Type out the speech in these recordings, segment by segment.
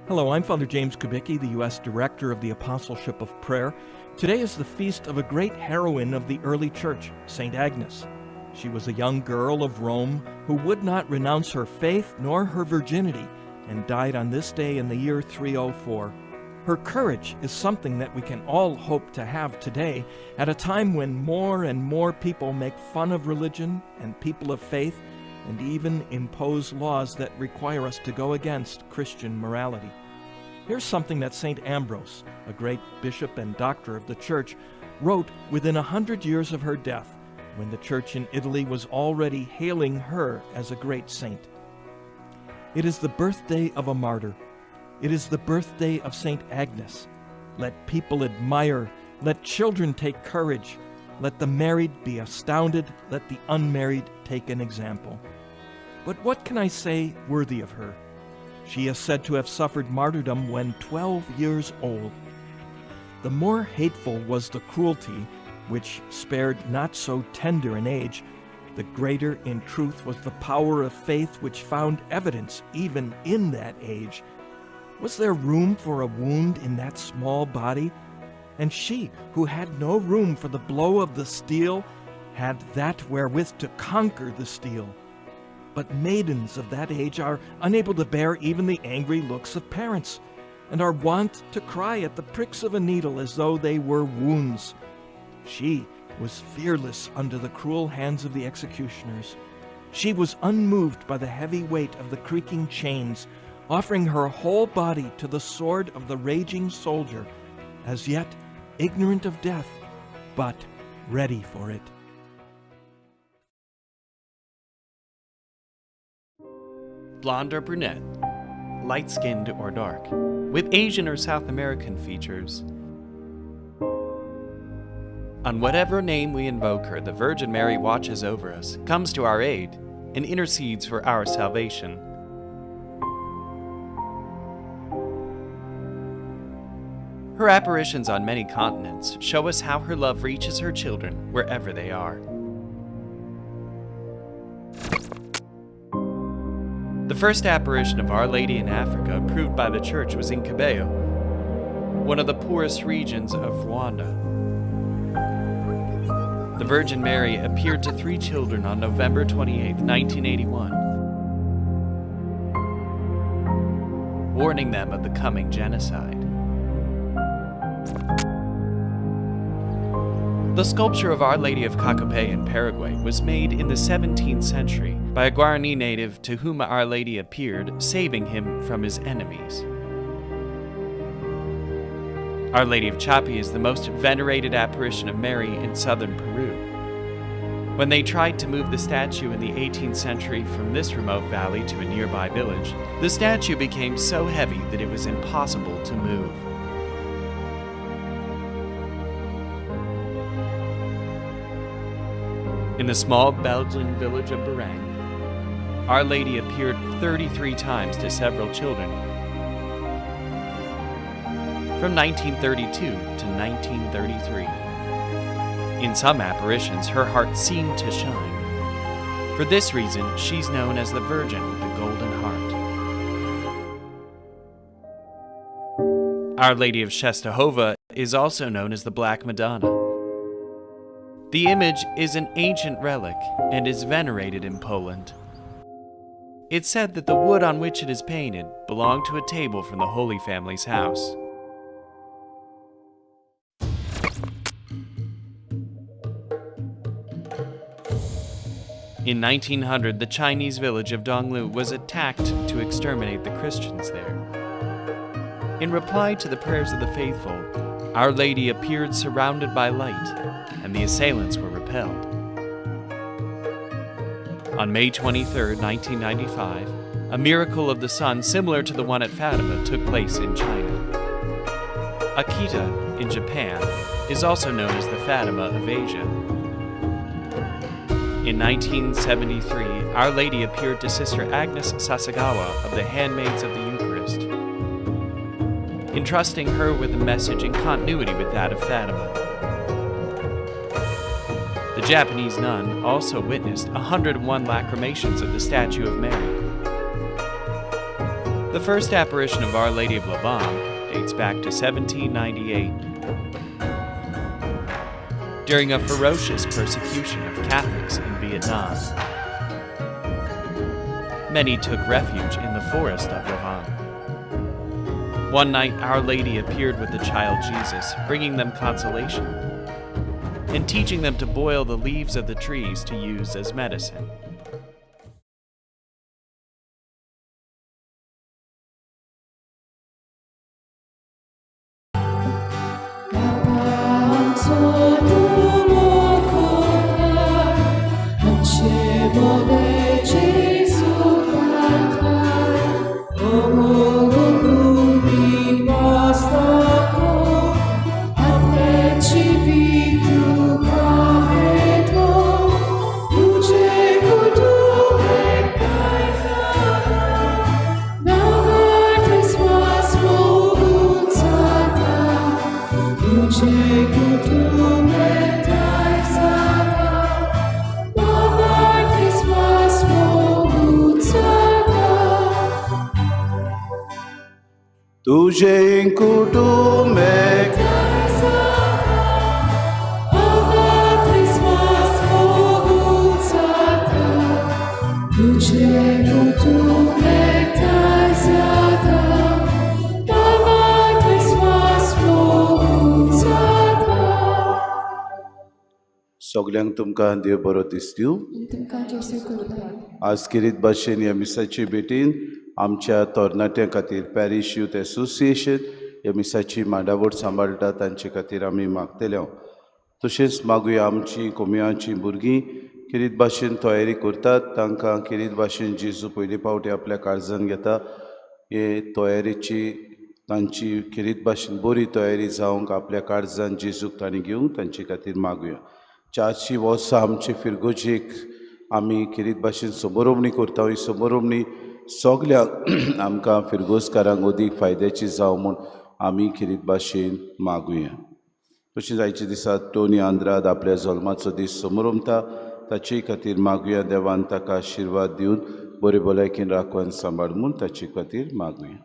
Hello, I'm Father James Kubicki, the U.S. Director of the Apostleship of Prayer. Today is the feast of a great heroine of the early church, St. Agnes. She was a young girl of Rome who would not renounce her faith nor her virginity and died on this day in the year 304. Her courage is something that we can all hope to have today at a time when more and more people make fun of religion and people of faith and even impose laws that require us to go against Christian morality. Here's something that St. Ambrose, a great bishop and doctor of the church, wrote within 100 years of her death, when the church in Italy was already hailing her as a great saint. It is the birthday of a martyr. It is the birthday of St. Agnes. Let people admire, let children take courage, let the married be astounded, let the unmarried take an example. But what can I say worthy of her? She is said to have suffered martyrdom when 12 years old. The more hateful was the cruelty, which spared not so tender an age, the greater in truth was the power of faith which found evidence even in that age. Was there room for a wound in that small body? And she, who had no room for the blow of the steel, had that wherewith to conquer the steel. But maidens of that age are unable to bear even the angry looks of parents, and are wont to cry at the pricks of a needle as though they were wounds. She was fearless under the cruel hands of the executioners. She was unmoved by the heavy weight of the creaking chains, offering her whole body to the sword of the raging soldier, as yet ignorant of death, but ready for it. Blonde or brunette, light-skinned or dark, with Asian or South American features. On whatever name we invoke her, the Virgin Mary watches over us, comes to our aid, and intercedes for our salvation. Her apparitions on many continents show us how her love reaches her children wherever they are. The first apparition of Our Lady in Africa approved by the Church was in Kibeho, one of the poorest regions of Rwanda. The Virgin Mary appeared to 3 children on November 28, 1981, warning them of the coming genocide. The sculpture of Our Lady of Caacupé in Paraguay was made in the 17th century by a Guarani native to whom Our Lady appeared, saving him from his enemies. Our Lady of Chapi is the most venerated apparition of Mary in southern Peru. When they tried to move the statue in the 18th century from this remote valley to a nearby village, the statue became so heavy that it was impossible to move. In the small Belgian village of Bereng, Our Lady appeared 33 times to several children from 1932 to 1933. In some apparitions, her heart seemed to shine. For this reason, she's known as the Virgin with the Golden Heart. Our Lady of Czestochowa is also known as the Black Madonna. The image is an ancient relic and is venerated in Poland. It's said that the wood on which it is painted belonged to a table from the Holy Family's house. In 1900, the Chinese village of Donglu was attacked to exterminate the Christians there. In reply to the prayers of the faithful, Our Lady appeared surrounded by light, and the assailants were repelled. On May 23, 1995, a miracle of the sun similar to the one at Fatima took place in China. Akita, in Japan, is also known as the Fatima of Asia. In 1973, Our Lady appeared to Sister Agnes Sasagawa of the Handmaids of the Eucharist, entrusting her with a message in continuity with that of Fatima. The Japanese nun also witnessed 101 lacrymations of the statue of Mary. The first apparition of Our Lady of Lavang dates back to 1798, during a ferocious persecution of Catholics in Vietnam. Many took refuge in the forest of Lavang. One night, Our Lady appeared with the child Jesus, bringing them consolation and teaching them to boil the leaves of the trees to use as medicine. तुझे कुटुंबे सगल्यांक तुमकां देव बरो दीस दिवं. आज किरीत भाशेन ह्या मिसाचे भेटीन आमच्या तरणाट्यां खातीर पॅरीश यूथ एसोसिएशन ह्या मिसाची मांडावळ सांबाळटा तांचे खातीर आमी मागतले. तशेंच मागुया आमची कोमियांची भुरगीं किरीत भाशेन तयारी करतात, तांकां किरीत भाशेन जेजू पयले फावटी आपल्या काळजान घेता हे तयारेची तांची किरीत भाशेन बरी तयारी जावंक आपल्या काळजान जेजूक तांणी घेवंक तांचे खातीर मागुया. 400 वर्सां आमचे फिरगोजेक आमी किरीत भाशेन समरोमणी करता. ही समरोमणी सगल्यांक आमकां फिरगोजकारांक अदीक फायद्याची जावं म्हूण आमी किरीत भाशेन मागुया. तशेंच आयच्या दिसा टोनी आंद्राद आपल्या जल्माचो दीस समरोमता, ताचे खातीर मागुया. देवान ताका आशिर्वाद दिवन बरे भलायकेन राखून सांबाळ म्हूण ताचे खातीर मागुया.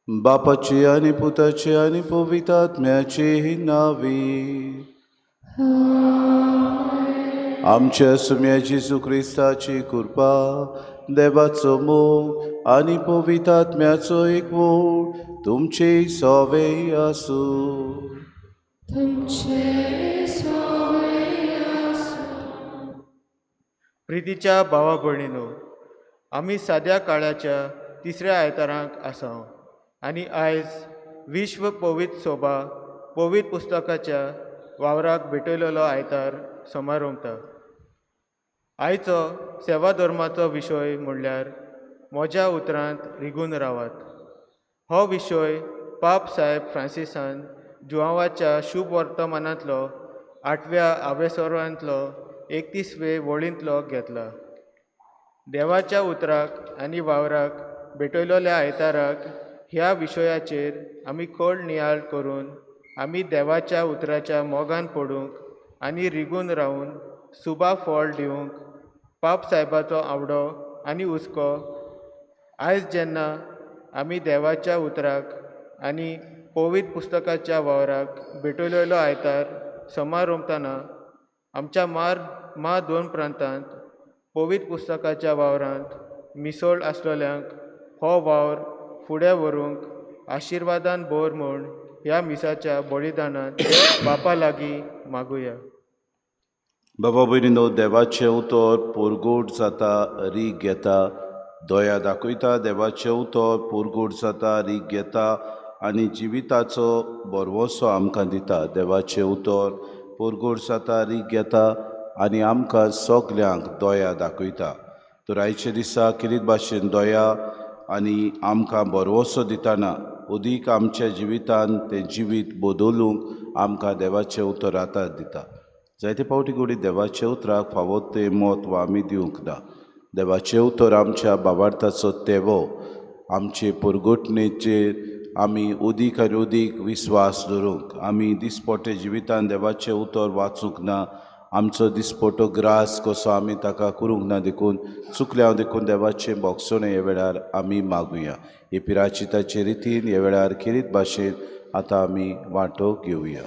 बापाचे आनी पुताचे आनी पवित्र आत्म्याचे नांवी आमच्या सुम्या जेजू क्रिस्ताची कृपा, देवाचो मोग आनी पवित्र आत्म्याचो एकवट तुमचे सवे आसूं. प्रितीच्या भावा भयणीनो, आमी साद्या काळाच्या तिसऱ्या आयतारांक आसा आनी आयज विश्व पवित्र सोबा पवित्र पुस्तकाच्या वावराक भेटयलेलो आयतार समारोमता. आयचो सेवा धर्माचो विशय म्हणल्यार म्हज्या उतरांत रिगून रावात. हो विशय पाप साहेब फ्रांसिसान जुआंवाच्या शुभ वर्तमानांतलो 8व्या आवेसरांतलो 31वे वळींतलो घेतला. देवाच्या उतराक आनी वावराक भेटयलेल्या आयताराक ह्या विशयाचेर आमी खोल नियाळ करून आमी देवाच्या उतराच्या मोगान पडूंक आनी रिगून रावून सुबा फळ दिवंक पाप साहेबाचो आवडो आनी हुस्को आयज जेन्ना आमी देवाच्या उतराक आनी पवित्र पुस्तकाच्या वावराक भेटयलेलो आयतार समारोमतना आमच्या मा दोन प्रांतांत पवित्र पुस्तकाच्या वावरांत मिसळ आसलेल्यांक हो वावर फुडें व्हरूंक आशिर्वादान भर म्हूण ह्या मिसाच्या बलिदानांत बापा लागीं मागुया. बाबा भयणीनो, देवाचें उतर पोरगोट जाता, रीग घेता, दया दाखयता. देवाचें उतर पोरगोट जाता, रीग घेता आनी जिविताचो भरवंसो आमकां दिता. देवाचें उतर पोरगोट जाता, रीग घेता आनी आमकां सगल्यांक दया दाखयता. तर आयच्या दिसा किरीत भाशेन दया आनी आमकां भरवंसो दितना अदीक आमच्या जिवितान तें जिवीत बदलूंक आमकां देवाचें उतर आदार दिता. जायते फावटी घडी देवाच्या उतराक फावो तें म्हत्व आमी दिवंक ना. देवाचें उतर आमच्या बाबार्थाचो तेवो, आमचे पोरगोटणेचेर आमी अदीक आनी अदीक विस्वास दवरूंक आमी दिसपट्टे जिवितान देवाचें उतर वाचूंक ना, आमचो दिसपटो ग्रास कसो आमी ताका करूंक ना देखून चुकल्या देखून देवाचें भोगसणें ह्या वेळार आमी मागुया. हे पिराचिताचे रितीन ह्या वेळार खेरीत भाशेन आतां आमी वांटो घेवया.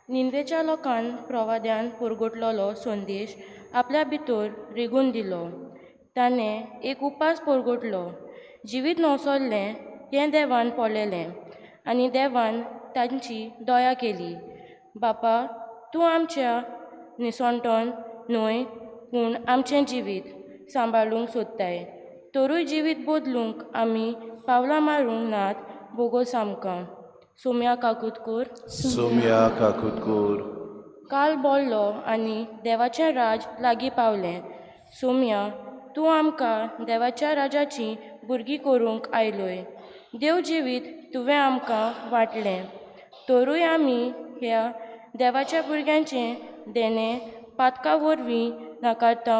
निनवेच्या लोकान प्रवाद्यान परगटलोलो संदेश आपल्या भितर रिगून दिलो. ताणें एक उपास परगटलो. जिवीत नवसरलें तें देवान पळयलें आनी देवान तांची दया केली. बापा, तूं आमच्या निसणटोन न्हय पूण आमचें जिवीत सांबाळूंक सोदताय. तरूय जिवीत बदलूंक आमी पावलां मारूंक नात. बोगोस आमकां. सोम्या काकुतकोर. सोम्या काकुतकोर. काल बोल्लो आनी देवाचें राज लागीं पावलें. सोम्या, तूं आमकां देवाच्या राजाचीं भुरगीं करूंक आयलोय. देव जिवीत तुवें आमकां वांटलें. तरूय आमी ह्या देवाच्या भुरग्यांचें देणें पातका वरवीं नाकारता.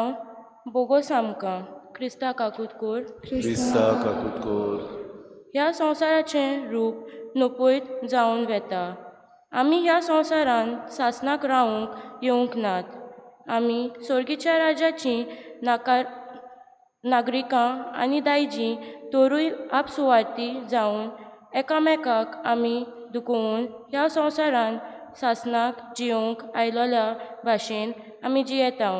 बोगोस आमकां. क्रिस्ता काकुतकोर. क्रिस्ता काकुतकोर. ह्या संवसाराचें रूप नपयत जावन वेता. आमी ह्या संवसारांत सासणाक रावूंक येवंक नात. आमी सर्गीच्या राजाचीं नागरिकां आनी दायजी तरूय आपसुवार्थी जावन एकामेकाक आमी दुखोवन ह्या संवसारांत सासणाक जियोवंक आयलोल्या भाशेन आमी जियेता.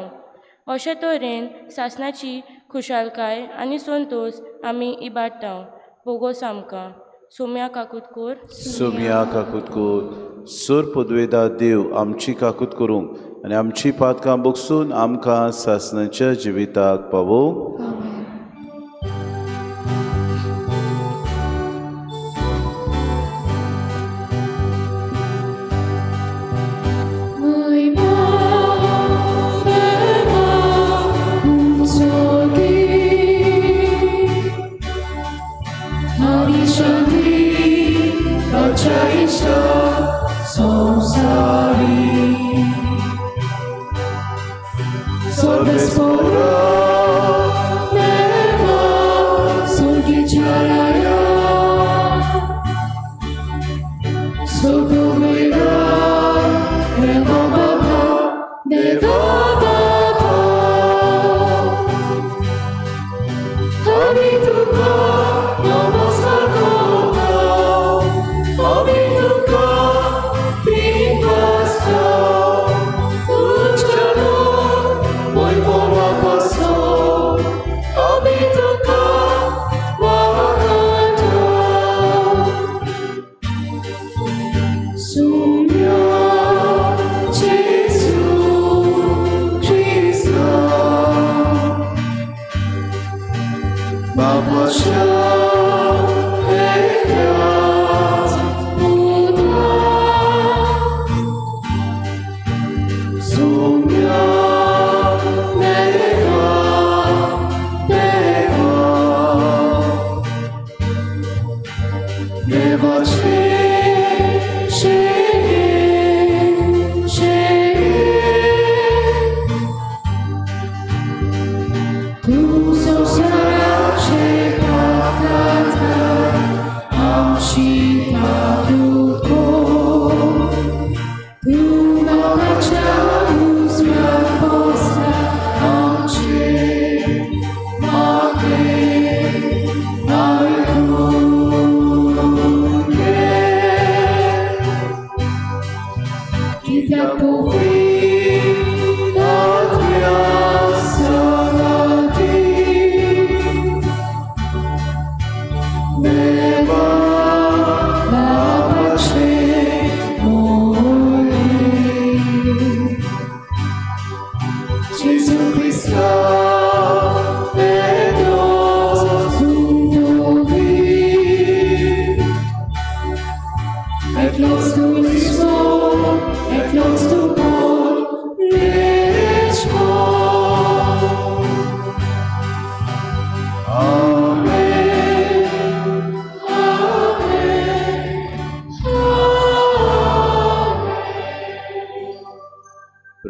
अशे तरेन सासणाची खुशालकाय आनी संतोश आमी इबाडटा. बोगोस आमकां. सोम्या काकुतकोर. सोम्या काकुतकोर. सोर पदवेदा देव आमची काकूत करूंक आनी आमची पातकां बगसून आमकां सासणाच्या जिविताक पावोवंक.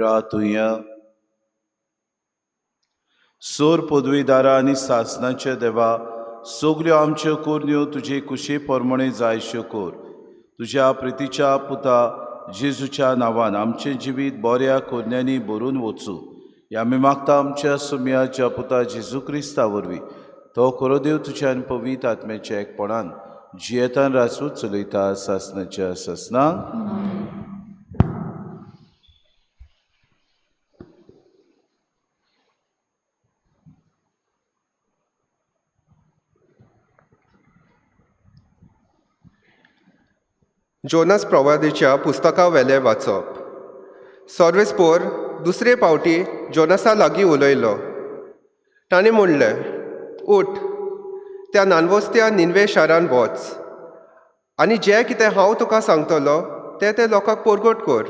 प्रातुया. सोर पदवीदारा आनी सासनाच्या देवा, सगल्यो आमच्यो कोरण्यो तुजे कुशे प्रमाणे जायश्यो कोर. तुज्या प्रितीच्या पुता जेजूच्या नांवान आमचें जिवीत बऱ्या कोरण्यांनी भरून वचूं ह्या आमी मागता आमच्या सुमयाच्या पुता जेजू क्रिस्ता वरवीं. तो खरो देव तुज्या आनी पवित्र आत्म्याच्या एकपणान जियेतान राजवट चलयता सासनाच्या सासनाक. जोनस प्रवादीच्या पुस्तका वेलें वाचप. सर्वेस्पोर दुसरे पावटी जोनसा लागीं उलयलो. ताणें म्हणलें, उठ, त्या नानवस्त्या निनवे शारान वच आनी जें कितें हांव तुका सांगतलो तें ते लोकांक परगट कर.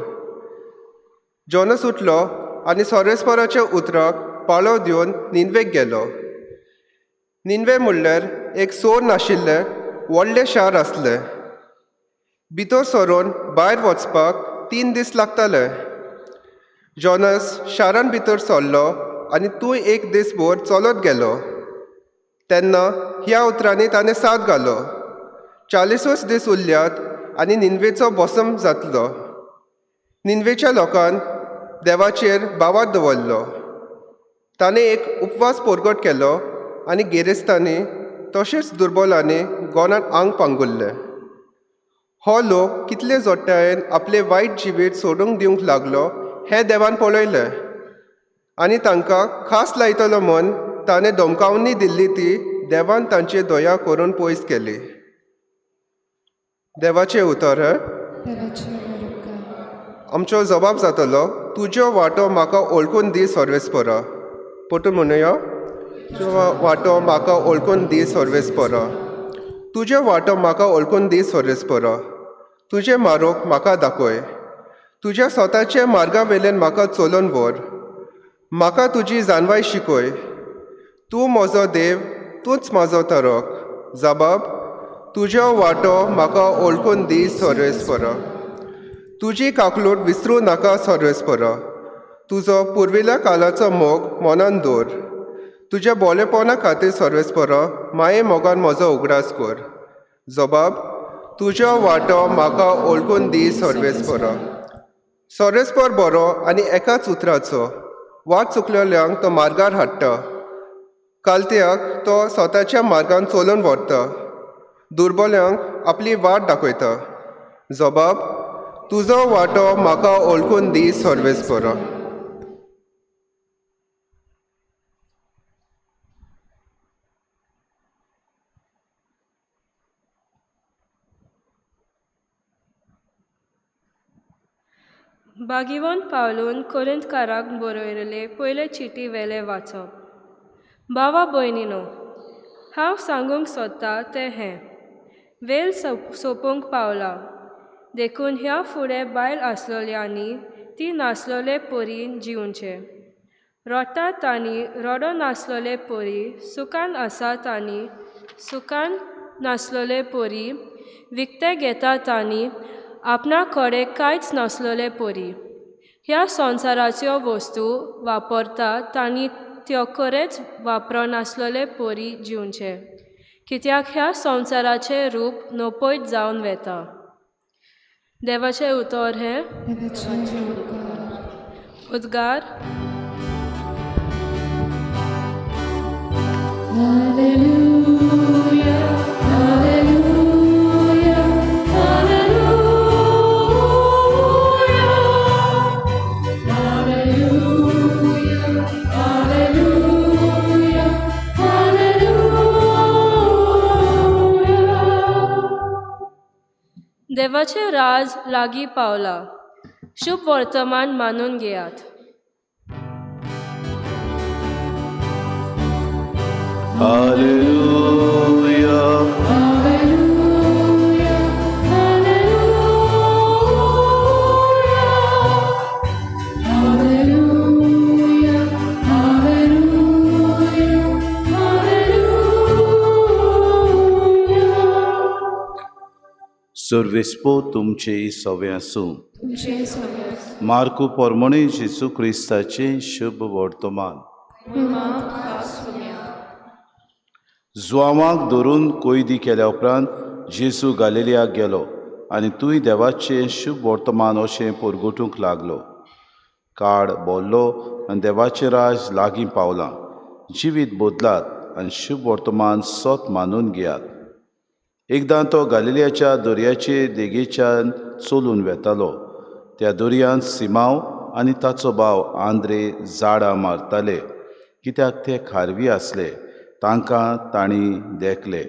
जोनस उठलो आनी सर्वेस्पोराच्या उतराक पाळो दिवन निनवेक गेलो. निनवे म्हणल्यार एक सोर नाशिल्लें व्हडलें शार आसलें. भितर सरून भायर वचपाक 3 दीस लागताले. जोनस शारान भितर सरलो आनी तूं एक दीसभर चलत गेलो. तेन्ना ह्या उतरांनी ताणें साद घालो, 40 दीस उरल्यात आनी निनवेचो भस्म जातलो. निनवेच्या लोकान देवाचेर भावार्थ दवरलो. ताणें एक उपवास परगट केलो आनी गिरेस्तांनी तशेंच दुर्बलांनी गोनान आंग पांगुरलें. हो लोक कितले जोट्टायेन आपलें वायट जिवीत सोडूंक दिवंक लागलो हें देवान पळयलें आनी तांकां खास लायतलो म्हूण ताणें धमकावणी दिल्ली ती देवान तांची दया करून पयस केली. देवाचें उतर. आमचो जबाब जातलो, तुज्यो वाटो म्हाका वळखून दी सर्वेस्पोरा. परतून म्हणुया, तुज्यो वाटो म्हाका वळखून दी सर्वेस्पोरा. तुज्यो वाटो म्हाका वळखून दी सर्वेस्पोरा. तुजें मारोग म्हाका दाखय. तुज्या स्वताच्या मार्गा वयल्यान म्हाका चलोवन व्हर. म्हाका तुजी जाणवाय शिकय. तूं म्हजो देव, तूंच म्हजो तारक. जबाब, तुज्यो वाटो म्हाका वळखून दी सर्वेस्पोरा. तुजी काकलूट विसरूं नाका सर्वेस्पोरा. तुजो पुर्विल्ल्या काळाचो मोग मनान दवर. तुज्या बोलेपणा खातीर सर्वेस्पोरा माये मोगान म्हजो उगडास कर. जबाब, तुज्यो वाटो म्हाका वळखून दी सर्वेस्पोरा. सर्वेस्पोर बरो आनी एकाच उतराचो. वाट चुकलेल्यांक तो मार्गार हाडटा. कालत्याक तो स्वताच्या मार्गान चलोवन व्हरता. दुर्बल्यांक आपली वाट दाखयता. जबाब, तुजो वाटो म्हाका वळखून दी सर्वेस्पोरा. बागिवन पावलून कोरिंथकाराक बरयल्ले पयले चिटी वेलें वाचप. भावा भयणीनो, हांव सांगूंक सोदता तें हें, वेल सोंपूंक पावला, देखून ह्या फुडें बायल आसलोल्यांनी ती नासलोले परी जिवचें. रडटा तांणी रडो नासलोले परी, सुखान आसा तांणी सुखान नासलोले परी, विकतें घेता तांणी आपणा कडेन कांयच नासलोले परी. ह्या संवसाराच्यो वस्तू वापरता तांणी त्यो खरेंच वापरनासलोले परी जिवचें, कित्याक ह्या संवसाराचें रूप नपयत जावन वता. देवाचें उतर हें. उद्गार. Hallelujah, hallelujah, hallelujah, hallelujah, hallelujah, hallelujah. देवाचें राज लागीं पावलां. शुभ वर्तमान मानून घेयात. Hallelujah, hallelujah, hallelujah, hallelujah, hallelujah, hallelujah. सर्वेस्पो तुमचे सवे आसूं. मार्कू पोरमोणे जेजू क्रिस्ताचें शुभ वर्तमान. जुआंवाक धरून कोयदी केल्या उपरांत जेजू गालिलियाक गेलो आनी तूंय देवाचें शुभ वर्तमान अशें परगटूंक लागलो. काळ बोल्लो आनी देवाचें राज लागीं पावलां. जिवीत बदलात आनी शुभ वर्तमान सत मानून घेयात. एकदां तो गालिलियाच्या दर्याचे देगेच्यान चलून वेतालो. त्या दर्यांत सिमांव आनी ताचो भाव आंद्रे झाडां मारताले, कित्याक ते खारवी आसले. तांकां तांणी देखले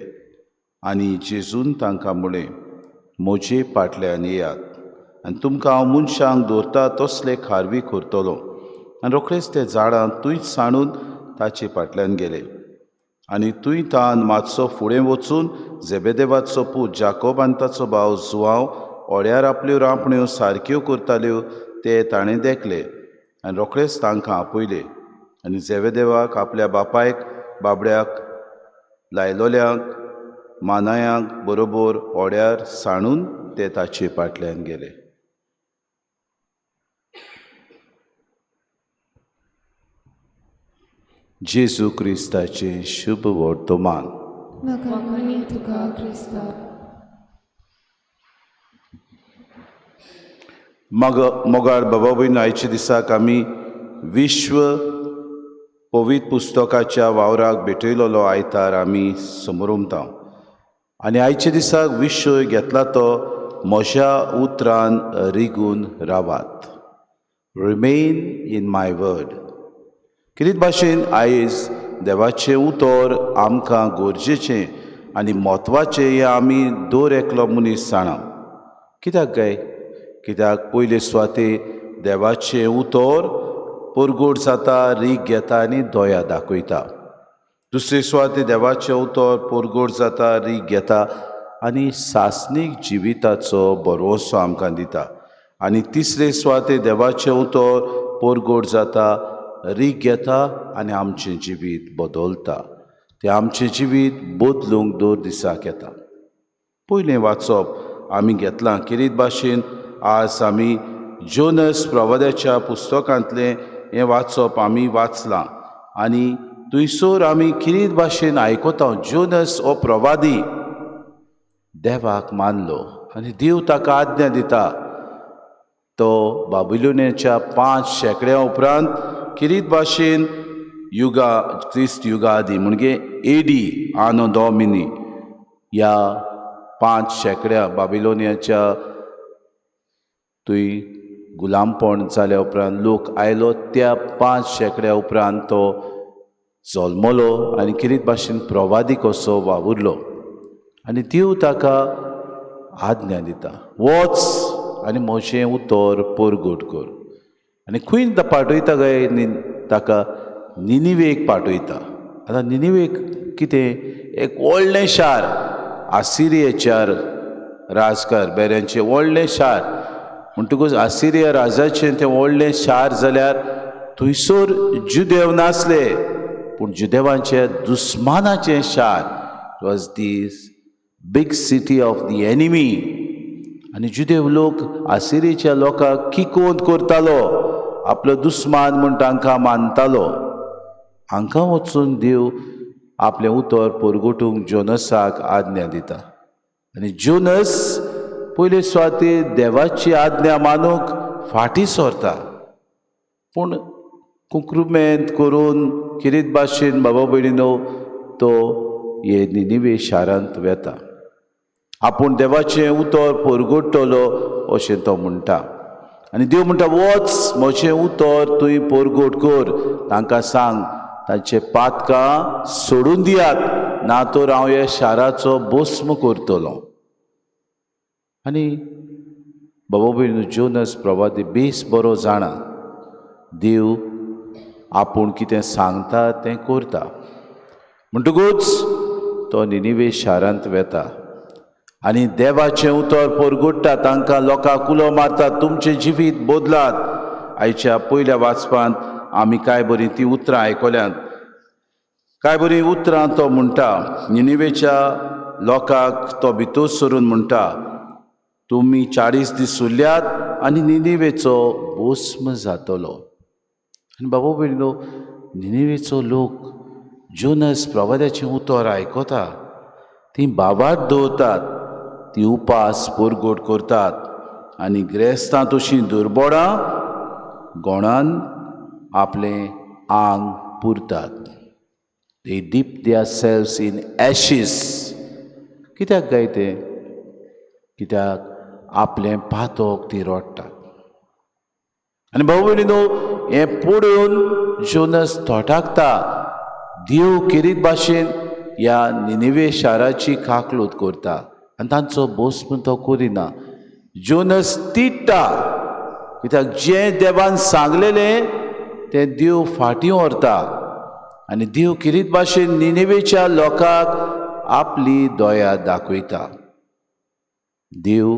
आनी जेजून तांकां म्हळें, म्हजे फाटल्यान येयात आनी तुमकां हांव मनशांक दवरता तसले खारवी करतलो. आनी रोखडेच ते झाडां थंयच सांडून ताचे फाटल्यान गेले. आनी थंय तान मातसो फुडें वचून जेबेदेवाचो पूत जाकोब आनी ताचो भाव जुआंव ओड्यार आपल्यो रांपण्यो सारक्यो करताल्यो ते ताणें देखले आनी रोखडेच तांकां आपयले. आनी जेबेदेवाक आपल्या बापायक बाबड्याक लायलोल्यांक मानायांक बरोबर ओड्यार सांडून ते ताचे फाटल्यान गेले. जेजू क्रिस्ताचें शुभ वर्तमान. मोगाळ बाबा भयण, आयच्या दिसाक आमी विश्व पवित्र पुस्तकाच्या वावराक भेटयलेलो आयतार आमी समरमता आनी आयच्या दिसाक विशय घेतला तो म्हज्या उतरान रिगून रावात, रिमेन इन my word. कितें भाशेन आयज देवाचें उतर आमकां गरजेचें आनी म्हत्वाचें हें आमी दर एकलो मनीस जाणा. कित्याक काय? कित्याक पयले सुवाते देवाचें उतर परगट जाता, रीग घेता आनी दया दाखयता. दुसरे सुवाते देवाचें उतर परगट जाता, रीग घेता आनी सासणीक जिविताचो भरवंसो आमकां दिता. आनी तिसरे सुवाते देवाचें उतर परगट जाता, रीग घेता आनी आमचें जिवीत बदलता. तें आमचें जिवीत बदलूंक दर दिसाक येता. पयलें वाचप आमी घेतलां किरीत भाशेन आज आमी जोनस प्रवाद्याच्या पुस्तकांतलें हें वाचप आमी वाचलां आनी थंयसर आमी किरीत भाशेन आयकता जोनस हो प्रवादी देवाक मानलो आनी देव ताका आज्ञा दिता. तो बाबिलोनियाच्या 5 शेंकड्या उपरांत किरीत भाशेन युगा क्रिस्त युगा आदी म्हणजे एडी आनो डॉमिनी ह्या 5 शेंकड्या बाबिलोनियाच्या थंय गुलामपण जाल्या उपरांत लोक आयलो. त्या 5 शेंकड्या उपरांत तो जल्मलो आनी किरीत भाशेन प्रवादी कसो वावुरलो आनी देव ताका आज्ञा दिता, वच आनी म्हजें उतर परगट कर. आनी खंय पाठयता काय ताका? निनिवेक पाठयता. आतां निनिवेक कितें एक व्हडलें शार, आसिरियाच्या राजकार बेऱ्यांचें व्हडलें शार. म्हणटकूच आसिरिया राजाचें तें व्हडलें शार जाल्यार थंयसर जुदेव नासले, पूण जुदेवांचे दुस्मानाचें शार. It was the big city of the enemy. आनी जुदेव लोक आसिरियाच्या लोकांक किकोंत करतालो, आपलो दुस्मान म्हूण तांकां मानतालो. हांकां वचून देव आपलें उतर परगटूंक जोनसाक आज्ञा दिता आनी जोनस पयले सुवातेर देवाची आज्ञा मानूंक फाटीं सरता. पूण कुंकृमेंत करून किरीत भाशेन बाबा भयणीनो तो हे निनिवे शारांत वेता. आपूण देवाचें उतर परगटतलो अशें तो म्हणटा आनी देव म्हणटा, वच म्हजें उतर तुवें परगट कर, तांकां सांग तांचे पातकां सोडून दियात, ना तर हांव ह्या शाराचो भस्म करतलो. आनी बाबा भयणीनो जोनस प्रवादी बेस बरो जाणा देव आपूण कितें सांगता तें करता. म्हणटकूच तो निनिवे शारांत वेता आनी देवाचें उतर परगट्टा, तांकां लोकांक उलो मारता, तुमचें जिवीत बदलात. आयच्या पयल्या वाचपांत आमी कांय बरीं ती उतरां आयकल्यांत. कांय बरीं उतरां तो म्हणटा निनिवेच्या लोकांक, तो भितर सरून म्हणटा, तुमी 40 दीस उरल्यात आनी निनिवेचो भस्म जातलो. आनी बाबा भयणीनो, निनिवेचो लोक जोनस प्रवाद्याचें उतर आयकता, ती बाबात दवरतात, ती उपास परगट करतात आनी ग्रेस्तां तशीं दुर्बोडां गोणान आपलें आंग पुरतात. They dip their selves in ashes. कित्याक काय तें? कित्याक आपलें पातोक ती रोडटात. आनी भाव भयणीनो, हें पळोवन जोनस थोटाकता. देव केरीत भाशेन ह्या निनिवे शाराची काकलूत करता आनी तांचो भस्म तो करिना. जोनस तिडटा, कित्याक जें देवान सांगलेलें तें देव फाटीं व्हरता आनी देव केरीत भाशेन निनिवेच्या लोकांक आपली दया दाखयता. देव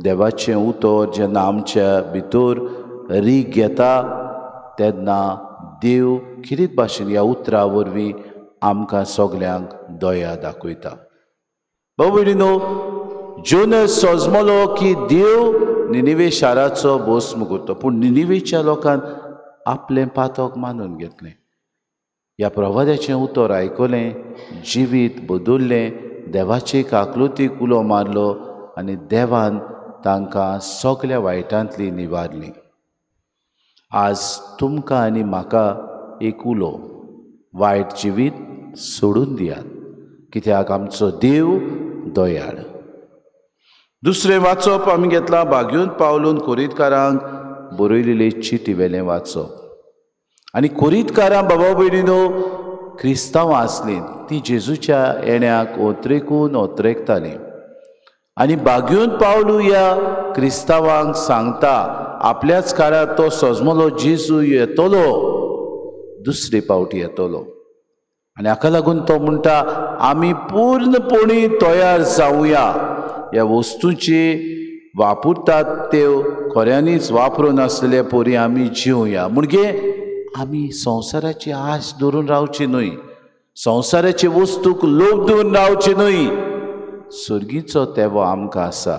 देवाचें उतर जेन्ना आमच्या भितर रीग घेता तेन्ना देव खेरीत भाशेन ह्या उतरा वरवीं आमकां सगल्यांक दया दाखयता. भाव भयणीनो, जोनस सजमलो की देव निनिवे शाराचो भस्म करता, पूण निनिवेच्या लोकान आपलें पातक मानून घेतलें. ह्या प्रवाद्याचें उतर आयकलें, जिवीत बदल्लें, देवाचे काकलुतीक उलो मारलो आनी देवान तांकां सगल्या वायटांतली निवारली. आज तुमकां आनी म्हाका एक उलो, वायट जिवीत सोडून दियात, कित्याक आमचो देव दयाळ. दुसरें वाचप आमी घेतलां बागयून पावलून कोरीतकारांक बरयलेले चिटी वेलें वाचप. आनी कोरीतकारां बाबा भयणीनो क्रिस्तांवां आसलीं, ती जेजूच्या येण्याक ओत्रेकून ओत्रेकतालीं. आनी बागयून पावलू ह्या क्रिस्तांवांक सांगता आपल्याच काळार तो सजमलो जेजू येतलो, दुसरे पावटी येतलो. आनी हाका लागून तो म्हणटा आमी पूर्णपणी तयार जावया. ह्या वस्तूची वापरतात त्यो खऱ्यांनीच वापरून आसलेले परी आमी जिवया. म्हणजे आमी संवसाराची आश धरून रावची न्हय, संवसाराचे वस्तूक लोभ धरून रावचे न्हय. सर्गीचो तेवो आमकां आसा.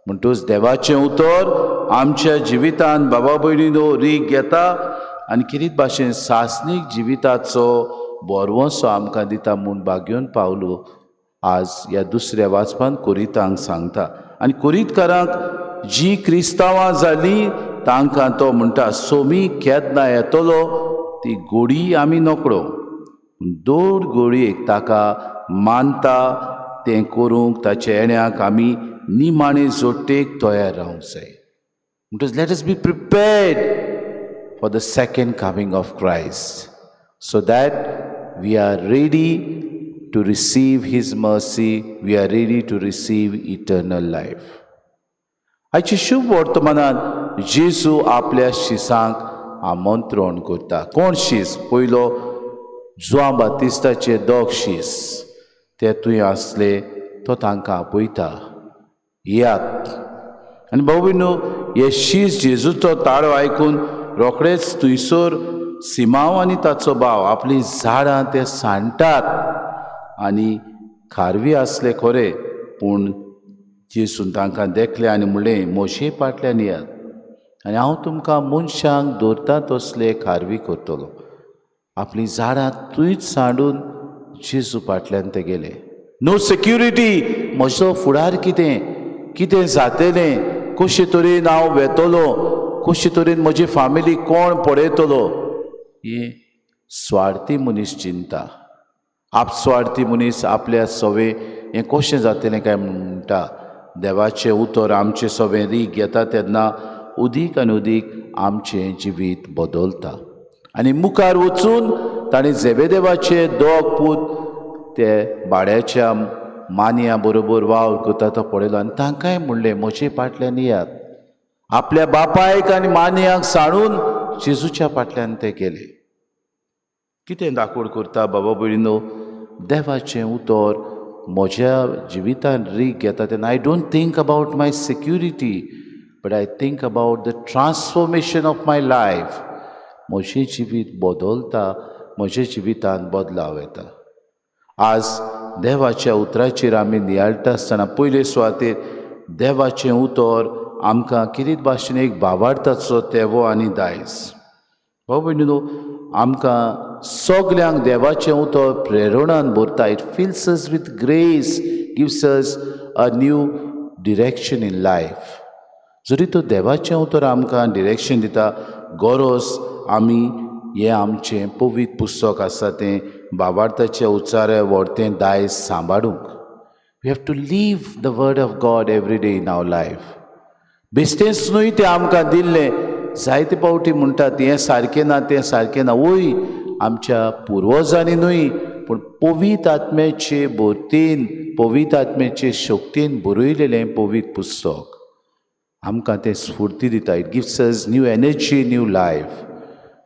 म्हणटूच देवाचें उतर आमच्या जिवितान बाबा भयणीनो रीग घेता आनी किरीत भाशेन सासणीक जिविताचो भरवंसो आमकां दिता म्हूण बागयोन पावलो आज ह्या दुसऱ्या वाचपान कोरितांक सांगता. आनी कोरीतकारांक जी क्रिस्तांवां जालीं तांकां तो म्हणटा सोमी केन्ना येतलो ती गोडी आमी नकळो, दोन गोडयेक ताका मानता तें करूंक ताच्या येण्याक आमी निमाणे जोडटेक तयार रावंक जाय. म्हणटच let us be prepared for the second coming of Christ so that we are ready to receive his mercy, we are ready to receive eternal life. आयचे शुभ वर्तमानान जेजू आपल्या शिसांक आमंत्रण करता. कोण शीस? पयलो जुआंव बातिस्ताचे दोग शीस ते थंय आसले, तो तांकां आपयता, येयात. आनी भाव भयणीनो, हे शीस जेजूचो ताळो आयकून रोखडेच थंयसर सिमांव आनी ताचो भाव आपलीं झाडां ते सांडटात आनी खारवी आसले खरें, पूण जेजून तांकां देखले आनी म्हणलें म्हजे फाटल्यान येयात आनी हांव तुमकां मनशांक दवरता तसले खारवी करतलो. आपलीं झाडां थंयच सांडून जेजू फाटल्यान ते गेले. नो सेक्युरिटी, म्हजो फुडार कितें, कितें जातलें, कशे तरेन हांव वेतलो, कशे तरेन म्हजी फामिली कोण पळयतलो, ही स्वार्थी मनीस चिंता. आपस्वार्थी मनीस आपल्या सवे हें कशें जातलें काय म्हणटा. देवाचें उतर आमचें सवें रीग घेता तेन्ना उदीक आनी उदीक आमचें जिवीत बदलता. आनी मुखार वचून ताणें जेबेदेवाचे दोग पूत ते भाड्याच्या मानया बरोबर वावर करता तो पळयलो आनी तांकांय म्हणलें म्हजे फाटल्यान येयात. आपल्या बापायक आनी मानयांक सांडून जेजूच्या फाटल्यान ते गेले. कितें दाखोड करता बाबा भयणीनो, देवाचें उतर म्हज्या जिवितान रीग घेता तेन्ना I don't think about my security but I think about the transformation of my life. म्हजें जिवीत बदलता, म्हज्या जिवितान बदलाव येता. आज देवाच्या उतराचेर आमी नियाळटा आसतना पयले सुवातेर देवाचें उतर आमकां कितें भाशेन एक भावार्थाचो तेवो आनी दायज. भाव भयणीनो, आमकां सगल्यांक देवाचें उतर प्रेरणान भरता. It fills us with grace, gives us a new direction in life. जरी तो देवाचें उतर आमकां डिरेक्शन दिता, गरज आमी हें आमचें पवित्र पुस्तक आसा तें भावार्थाचें उच्चारे व्हरतें दायज सांबाळूंक. We have to live the word of God every day in our life. बेश्टेंच न्हय तें आमकां दिल्लें. जायते फावटी म्हणटात हें सारकें ना, तें सारकें ना. वय, आमच्या पुर्वजांनी न्हय पूण पवित्र आत्म्याचे भरतेन, पवित्र आत्म्याचे शक्तीन बरयलेलें पवित्र पुस्तक आमकां तें स्फूर्ती दिता. It gives us new energy, new life.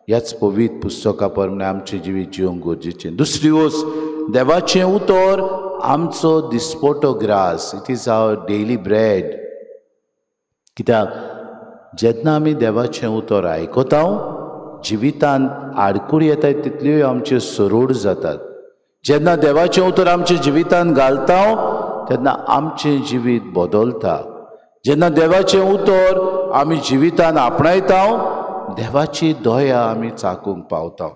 ह्याच पवित्र पुस्तका प्रमाणे आमचें जिवीत जिवंक गरजेचें. दुसरी वस्त, देवाचें उतर आमचो दिसपटो grass. It is our daily bread. कित्याक जेन्ना आमी देवाचें उतर आयकता, जिवितांत आडखळी येतात तितल्योय आमच्यो सरोड जातात. जेन्ना देवाचें उतर आमच्या जिवितांत घालता तेन्ना आमचें जिवीत बदलता. जेन्ना देवाचें उतर आमी जिवितांत आपणायता, देवाची दया आमी चाकूंक पावता.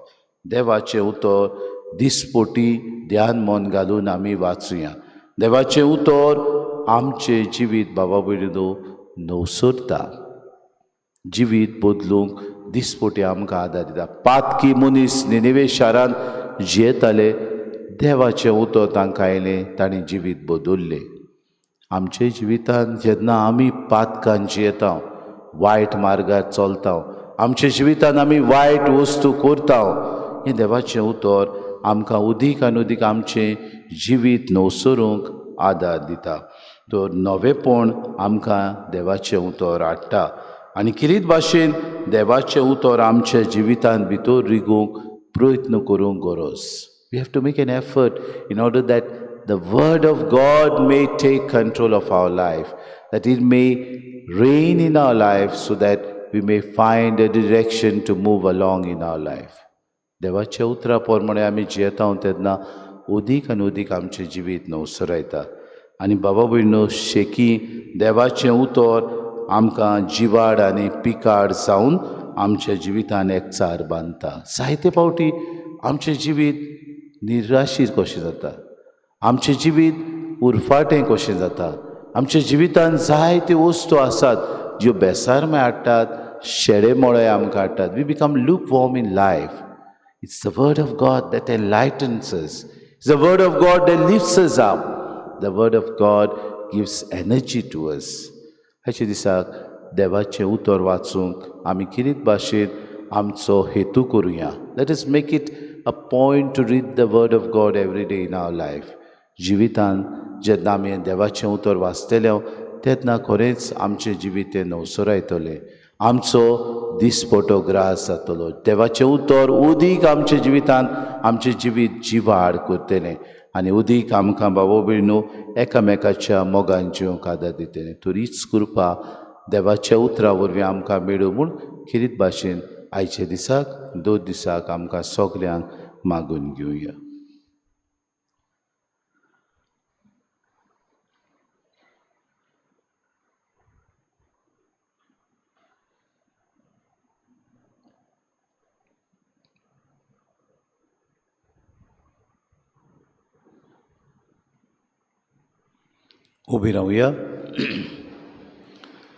देवाचें उतर दिसपोटी ध्यान मन घालून आमी वाचुया. देवाचें उतर आमचें जिवीत बाबा भयणीनो नवसरता. जिवीत बदलूंक दिसपोटी आमकां आदार दिता. पातकी मनीस निनिवे शारांत जियेताले, देवाचें उतर तांकां आयलें, तांणी जिवीत बदल्लें. आमच्या जिवितांत जेन्ना आमी पातकान जियेता, वायट मार्गार चलता, आमच्या जिवितांत आमी वायट वस्तू करता, हें देवाचें उतर आमकां उदीक आनी उदीक आमचें जिवीत नवसरूंक आदार दिता. तर नवेंपण आमकां देवाचें उतर हाडटा आनी किरीत भाशेन देवाचें उतर आमच्या जिवितांत भितर रिगूंक प्रयत्न करूंक गरज. We have to make an effort in order that the word of God may take control of our life, that it may reign in our life so that we may find a direction to move along in our life. देवाच्या उतरा प्रमाणे आमी जियेता तेन्ना उदीक आनी उदीक आमचें जिवीत नवसरायता. आनी बाबा भयणो, शेकी देवाचें उतर आमकां जिवाड आनी पिकाड जावन आमच्या जिवितान एकचार बांदता. जायते फावटी आमचें जिवीत निराशीर कशें जाता, आमचें जिवीत उरफाटें कशें जाता. आमच्या जिवितांत जायत्यो वस्तू आसात ज्यो बेसारमाय हाडटात, शेडे मोळे आमकां हाडटात. We become lukewarm in life. It's the word of God that enlightens us. It's the word of God that lifts us up. The word of God gives energy to us. हाचे दिसाक देवाचें उतर वाचूंक आमी किरीत भाशेन आमचो हेतू करुया. Let us make it a point to read the word of God every day in our life. जिवितांत जेन्ना आमी देवाचें उतर वाचतले तेन्ना खरेंच आमचें जिवीत तें नवसरायतलें, आमचो दिसपटो ग्रास जातलो. देवाचें उतर उदीक आमच्या जिवितांत आमचें जिवीत जिवाड करतलें आनी उदीक आमकां बाबा भयणो एकामेकाच्या मोगान जिवंक आदार दितलें. तर हीच कृपा देवाच्या उतरा वरवीं आमकां मेळूं म्हूण खेरीत भाशेन आयच्या दिसाक दोन दिसाक आमकां सगल्यांक मागून घेवया. उबी रावया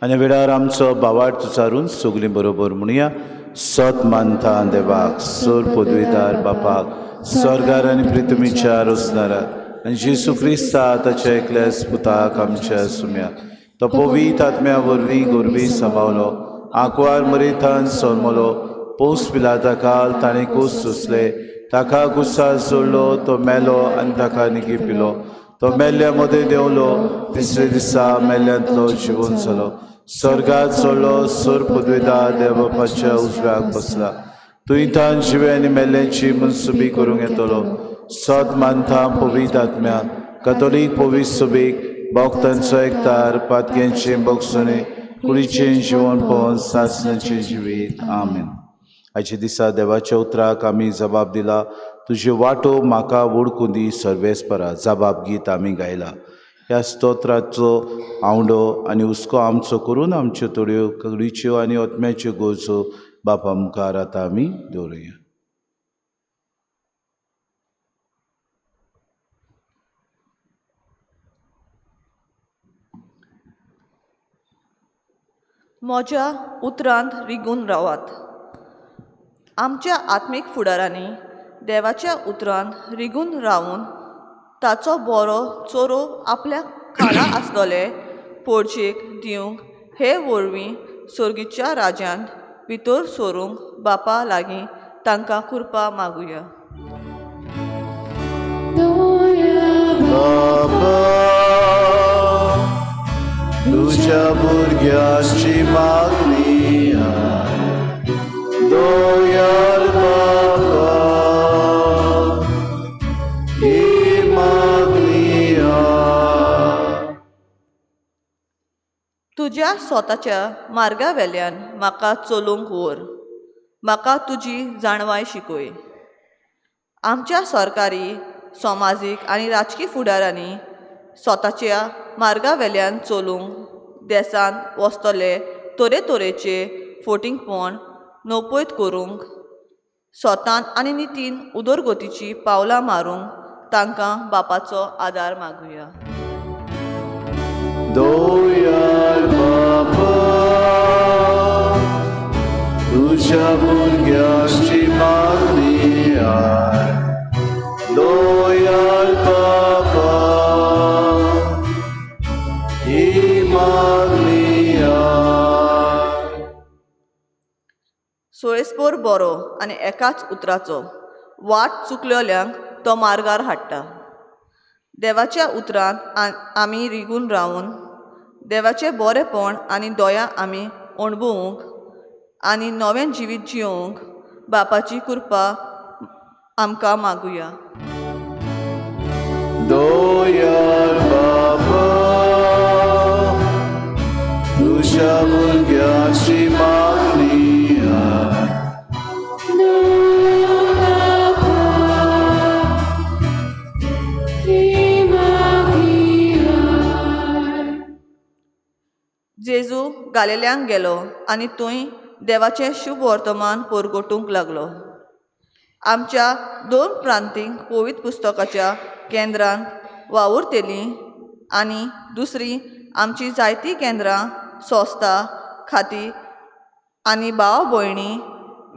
आनी वेळार आमचो भावार्थ उचारून सगळीं बरोबर म्हणुया. सत मानता देवाक, सर पदवीदार बापाक, स्वर्गार आनी पृथ्वीच्या रोसणाराक, आनी जेजू क्रिस्ता ताच्या एकल्याच पुताक आमच्या सुम्याक, तो पवित्र आत्म्या वरवीं गोरवी सांबावलो, आंकवार मरेथान सोलमलो, पोस पिलाता काल ताणें कूस सोंसले, ताका गुस्सार सोडलो, तो मेलो आनी ताका निगी पिलो, तो मेल्ल्या मदें देंवलो, तिसरे दिसा मेल्ल्यांतलो जिवन जालो, स्वर्गात चडलो, सर पदवेदार देवबापाच्या उजव्याक बसला, तूं थान जिवे आनी मेल्ल्यांची मनसुबी करूंक येतलो. सत मानता पवित्र आत्म्या, कथोलीक पवित्र सुबीक, भक्तांचो एकतार, पातक्यांचें भोगसणें, कुडीचें जिवनपण, सासणाचें जिवीत. आमेन. आयच्या दिसा देवाच्या उतराक आमी जबाब दिला. तुज्यो वाटो म्हाका वळखूं दी सर्वेस्परा. जबाब गीत आमी गायला. ह्या स्तोत्राचो आवंडो आनी हुस्को आमचो करून आमच्यो थोड्यो कगडीच्यो आनी ओतम्याच्यो गरजो बापा मुखार आतां आमी दवरुया. म्हज्या उतरांत रिगून रावात. आमच्या आत्मीक फुडारांनी देवाच्या उतरांत रिगून रावून ताचो बरो चोरो आपल्या खाला आसतले पोडशेक दिवंक हे वरवीं सोर्गीच्या राज्यांत भितर सरूंक बापा लागीं तांकां कृपा मागुया. तुज्या भुरग्याची मागणी दोयार बाबा ही मागणी. तुज्या स्वताच्या मार्गा वेल्यान म्हाका चलूंक व्हर, म्हाका तुजी जाणवाय शिकय. आमच्या सरकारी, समाजीक आनी राजकी फुडारांनी स्वताच्या मार्गा वेल्यान चलूंक देसान वचतले तरेतरेचे फोटिंगपण नपयत करूंक स्वतान आनी नितीन उदरगतीची पावलां मारूंक तांकां बापाचो आदार मागुया. दोयार बाबा तुज्या भुरग्याची मागणी दोयार बाबा ही मागणी. सोयेस्पोर बरो आनी एकाच उतराचो वाट चुकलेल्यांक तो मार्गार हाडटा. देवाच्या उतरांत आमी रिगून रावून देवाचें बरेंपण आनी दया आमी अणभवूंक आनी नवें जिवीत जियोवंक बापाची कृपा आमकां मागुया. दोयार बाबा तुज्या भुरग्याची मागणी जेजू गालिल्यांक गेलो आनी थंय देवाचें शुभ वर्तमान परगटूंक लागलो. आमच्या दोन प्रांतींक पवित्र पुस्तकाच्या केंद्रांत वावुरतलीं आनी दुसरी आमची जायतीं केंद्रां, संस्था, खातीं आनी भाव भयणी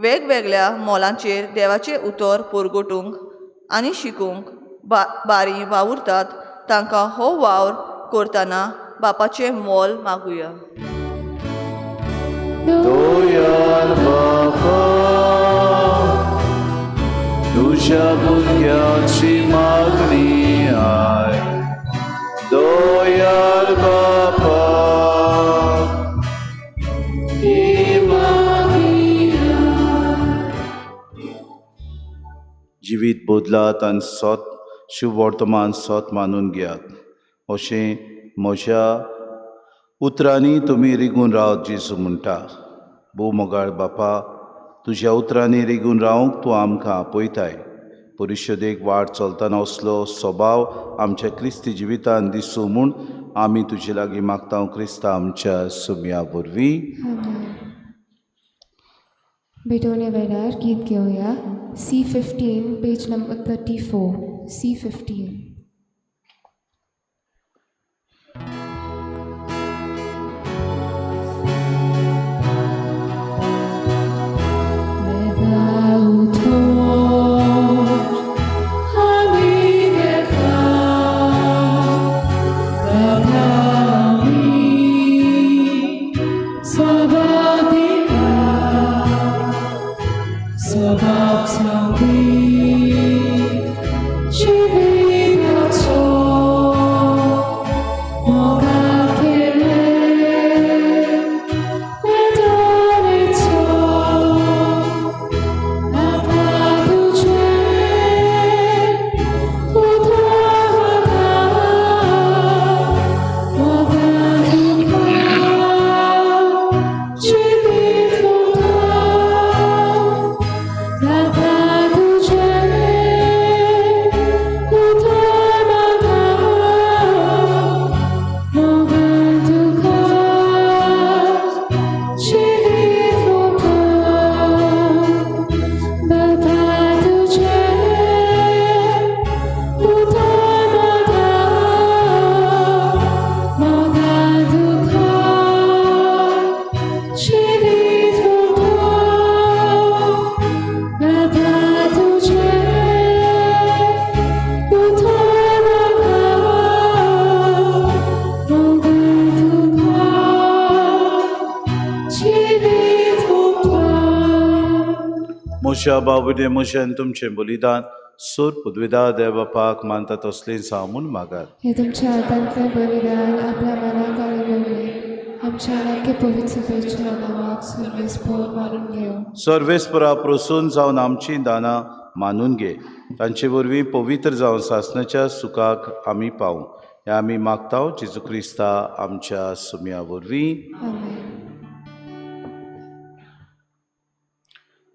वेगवेगळ्या मोलांचेर देवाचें उतर परगटूंक आनी शिकूंक बारी वावुरतात. तांकां हो वावर करतना बापाचें मोल मागुया. दोयार बाबा तुज्या भुरग्याची मागणी I दोयार बाबा ही मागणी. जिवीत बदलात आनी सत शुभ वर्तमान सत मानून घेयात अशें म्हज्या उतरांनी तुमी रिगून रावत जेजू म्हणटा. भोव मोगाळ बापा, तुज्या उतरांनी रिगून रावंक तूं आमकां आपयताय. परिशदेक वाट चलतना असलो स्वभाव आमच्या क्रिस्ती जिवितान दिसूं म्हूण आमी तुजे लागीं मागता क्रिस्ता आमच्या सुम्या वरवीं. भेटवणे वेळार गीत घेवया. C15 page number 34. C15. Sabab Salvi, Shivi. मागुशा बाबुडे म्हजें तुमचें बलिदान सोर पुदविदा देव बापाक मानता तसलें जावं म्हूण मागात. हे तुमच्या हातांतलें बलिदान आपल्या मनाक आनी मोगेक आमच्या आरोग्य पवित्र सभेच्या नांवाक सर्वेस्पोर मानून घेवं. सर्वेस्परा प्रसून जावन आमचीं दानां मानून घे, तांचे वरवीं पवित्र जावन सासणाच्या सुखाक आमी पावूं. हें आमी मागता जेजू क्रिस्ता आमच्या सुम्या वरवीं.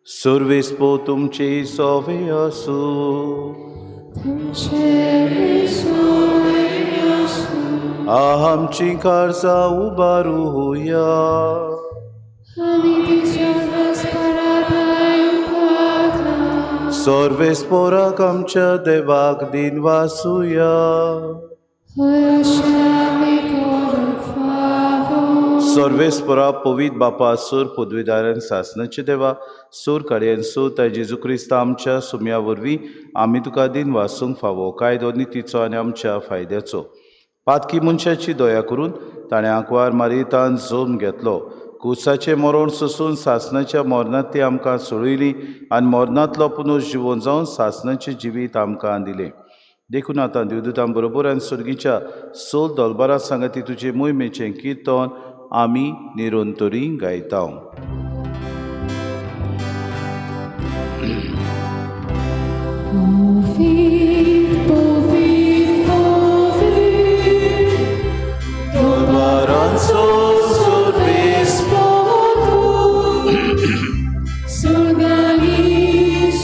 सर्वेस्पो तुमचे सोवे आसूं. आमची काळजां उबारुया. सर्वेस्पोराक आमच्या देवाक दिन वासुया. सर्वेस्परा पवित्र बापा सूर पदवीदारान सासनाचे देवा सूर काडयेन सूत जेजू क्रिस्ता आमच्या सुम्या वरवीं आमी तुका दिन वासूंक फावो कायदो नितीचो आनी आमच्या फायद्याचो. पातकी मनशाची दया करून ताणें आंकवार मारितान जोम घेतलो. कुसाचें मरण सोसून सासणाच्या मरणांत ती आमकां सोडयली आनी मरणांतलो पुनर्जिवन जावन सासणाचें जिवीत आमकां दिलें. देखून आतां देवदूतां बरोबर आनी सर्गीच्या सोल दलबारां सांगाती तुजे मोहिमेचें किर्तन आमी निरंतरी गायता.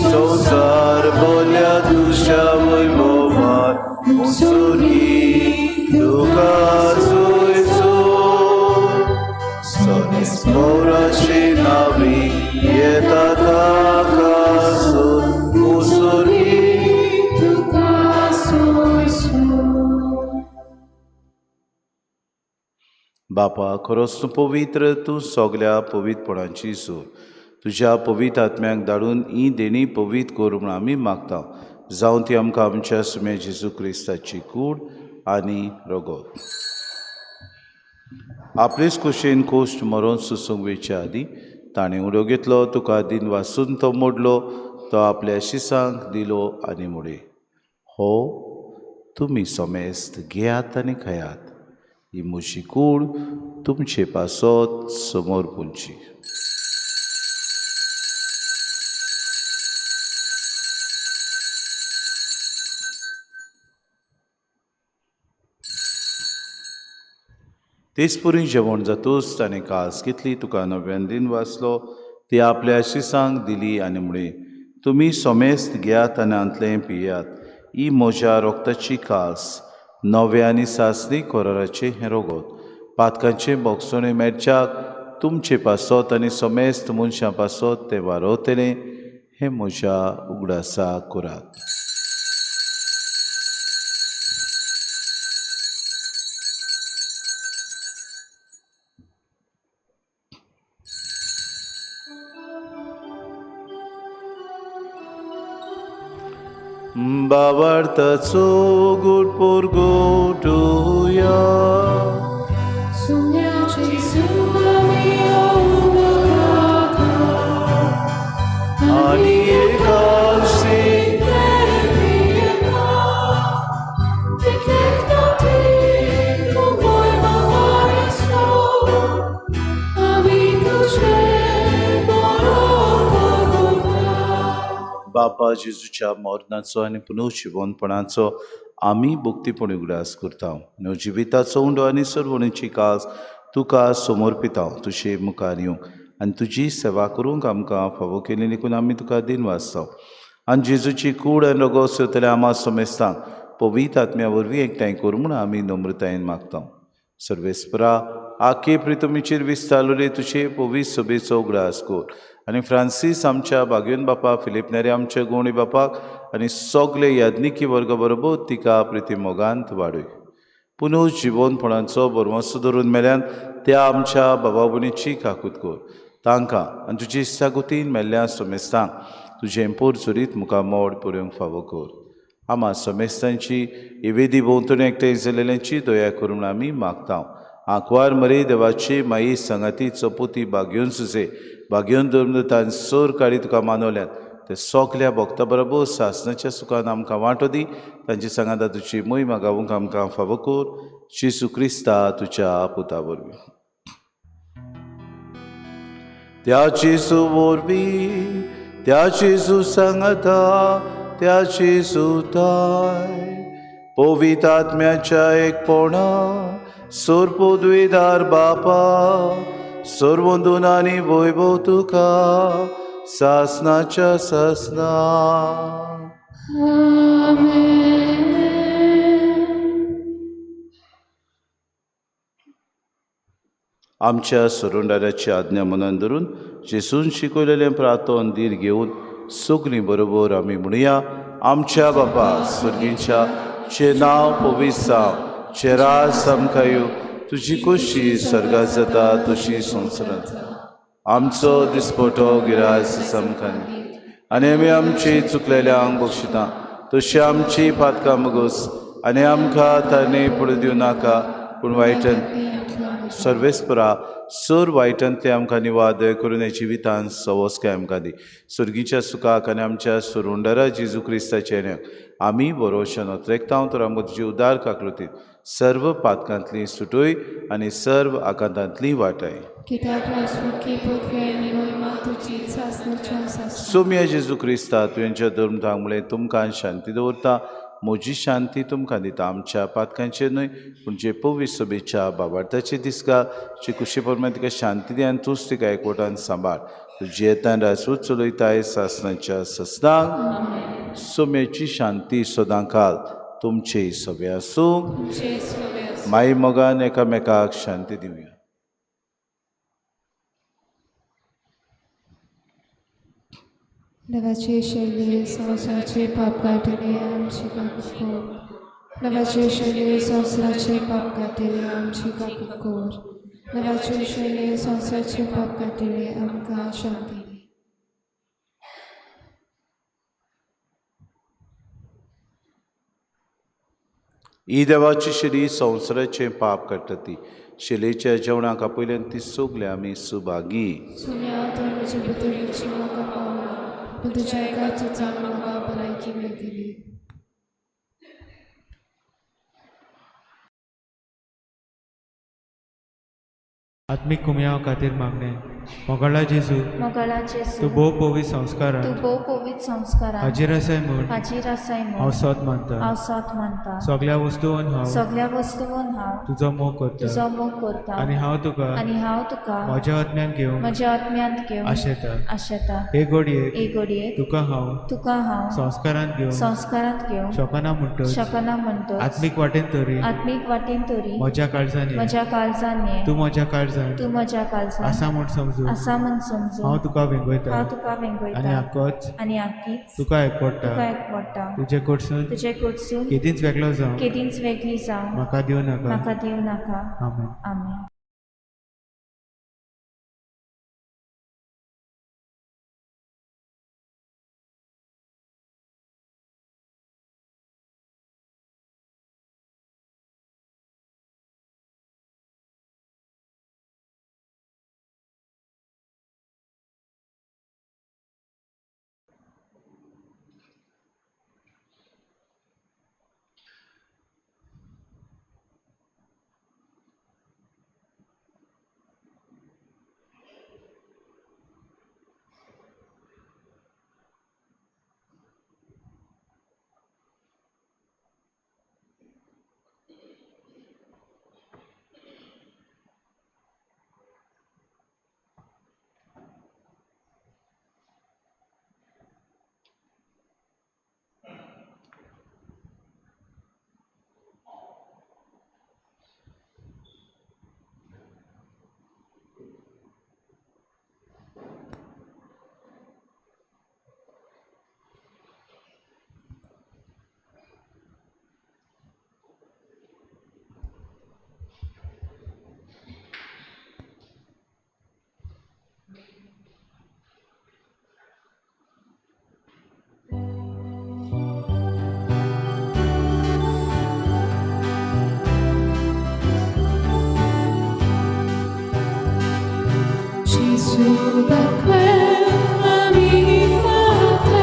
संवसार बोल्या तुज्या वैभवान उंचुरी तुका जोयचो सर्वेस्पोराचे नावी येता ताका उंचुरी तुका सोयचो. बापा खरोच तूं पवित्र, तूं सगल्या पवित्रपणाची सूर. तुज्या पवित्र आत्म्याक धाडून ही देणी पवित्र कर म्हूण आमी मागता, जावन ती आमकां आमच्या सुम्या जेजू क्रिस्ताची कूड आनी रगत. आपलेच कुशेन कोश्ट मरोन सोसूंक वयचे आदीं ताणें उडो घेतलो, तुका दिन वासून तो मोडलो, तो आपल्या शिसांक दिलो आनी म्हणलें, हो तुमी समेस्त घेयात आनी खायात, ही म्हजी कूड तुमचे पासत समोर पुंची. तेच पुरी जेवण जातूच ताणें कास घेतली, तुका नव्यान दिन वाचलो, ती आपल्या शिसांक दिली आनी म्हणलें, तुमी समेस्त घेयात आनी हांतलें पियात, ही म्हज्या रोगताची कास नव्या आनी सासणी कराराचें हें रगत. पातकांचें बोगसणें मेळच्याक तुमचे पासत आनी समेस्त मनशां पासत तें वारवतलें, हें म्हज्या उगडासा करात. बाबार्थाचो गुड पुरगोटुया. आनी एकासी बापा जेजूच्या मरणाचो आनी पुनर्जिवनपणाचो आमी भक्तीपणी उगडास करता. न्हू जिविताचो उंडो आनी सर्वणीची कास तुका समर्पिता. तुजे मुखार येवंक आनी तुजी सेवा करूंक आमकां फावो केली देखून आमी तुका दिन वाचता. आनी जेजूची कूड आनी रगत सोदतल्या आमा समेस्तांक पवित्र आत्म्या वरवीं एकठांय कर म्हूण आमी नम्रतायेन मागता. सर्वेस्परा आखे प्रितमीचेर विस्तारलेले तुजे पवित्र सभेचो उगडास कर आनी फ्रांसीस आमच्या बागेवन बापा, फिलीप नेरे आमच्या गोवणी बापाक आनी सगळे याज्ञिकी वर्ग बरोबर तिका प्रिती मोगांत वाडय. पुनर्जिवनपणाचो बरवंसो धरून मेल्यान त्या आमच्या बाबा भयणीची काकूत कर. तांकां आनी तुजी इत्सागतीन मेल्ल्या समेस्तांक तुजें पोरचुरीत मुखार मोड पुरोवंक फावो कर. आमा समेस्तांची वेदी भोंवतणी एकठांय जाल्ल्यांची दया करून आमी मागता. आंकवार मरे देवाची माई सांगाती चपोती बागेवन सुसे बागेवन धरून तान सोर काडी तुका मानवल्यात ते सगल्या भक्ता बरोबर सासणाच्या सुखान आमकां वांटो दी. तांची सांगाता तुजी मोहिमा गावूंक आमकां फावो कर, जेजू क्रिस्ता तुज्या पुता वरवीं. त्या जेजू वरवीं, त्या जेजू सांगाता, त्या जेजू ताय पवित्र आत्म्याच्या एकपणा सोरपुद्विदार बापा सर्वंदून आनी वैभव तुका सासनाच्या सासना. आमेन. आमच्या सरुंडाराची आज्ञा मनान धरून जेजून शिकयलेलें प्रार्थन धीर घेवन सगळीं बरोबर आमी म्हणुया. आमच्या बापा स्वर्गींच्या, चे नांव पवित्र जावं, चे राज आमकां येवं, तुजी खोशी स्वर्गात जाता तशी संवसारांत. आमचो दिसपटो गिरास आमकां आनी आमी आमची चुकलेल्यांक बक्षिता तशी आमची पातकां मुगोस आनी आमकां ताणें पडूं दिवं नाका पूण वायटन सर्वेस्परा सर वायटांतले आमकां निवाद करून जिवितान सवस्काय आमकां दी. सर्गीच्या सुखाक आनी आमच्या सुरुंडरा जेजू क्रिस्ताच्या येण्याक आमी बरोवशें नोत्रेकता तर आमकां तुजी उदार काकलुतीत सर्व पातकांतली सुटय आनी सर्व आकांतांतली वाटाय. सोम्या जेजू क्रिस्ता तुवेंच्या धर्म मुळे तुमकां शांती दवरता, म्हजी शांती तुमकां दिता. आमच्या पातकांचेर न्हय पूण जे पवित्र सभेच्या बाबार्थाचे दिसका जे कुशी प्रमाण तिका शांती दी आनी तूंच तिका एकवटान सांबाळ. तूं जियेतान राजूच चलयताय सासनाच्या ससनाक. सोम्याची शांती सदां काल तुमचे सभे आसूं. माई मोगान एकामेकाक शांती दिवया. देवाची शैली संवसाराचे पाप काडटले आमची काकूक कोर. देवाची शैली संवसाराचे पाप काडटले आमची काकूक कोर. देवाची शैली संवसाराचे पाप काडटले आमकां शांती दी. ही देवाची शिरी संवसाराचें पाप काडटा ती शिलेच्या जेवणाक आपयल्यान ती सगळीं आमी सुभागी. सोम्या तर म्हजे भितर येवची म्हाका पावना पूण तुज्या एकाच उचान म्हाका भलायकी मेळटली. आत्मीक कुमयाव खातीर मागणें. मोगाळा जेजू, मोगाळा जेजू, तूं भोव पवित्र संस्कारान तूं भोव पवित्र संस्कारान हाजीर आसाय म्हूण हाजीर आसाय म्हूण हांव सोद मानता. हांव सोद मानता. सगळ्या वस्तून हांव सगळ्या वस्तून हांव तुजो मोग करता तुजो मोग करता आनी हांव तुका आनी हांव तुका म्हज्या आत्म्यान घेवन म्हज्या आत्म्यांत घेवन आशेता. आशेता. हे घडयेक हे घडयेक तुका हांव तुका हांव संस्कारांत घेवन संस्कारांत घेवन शकना म्हणटच शकना म्हणटच आत्मीक वाटेन तरी आत्मीक वाटेन तरी म्हज्या काळजान ये. म्हज्या काळजान ये. तूं म्हज्या काळजान तूं म्हज्या काळजान आसा म्हूण समजून आसा म्हूण समजून हांव तुका वेंगयता हांव तुका वेंगयता आनी आकोच आनी आकीच तुका एकवडटा. तुका एकवडटा. तुजे कडसून तुजे कडसून केदींच वेगळो जावं केदींच वेगळी जावं म्हाका दिवं नाका. म्हाका दिवं नाका. आमेन. आमेन. Gesù da quella mi fate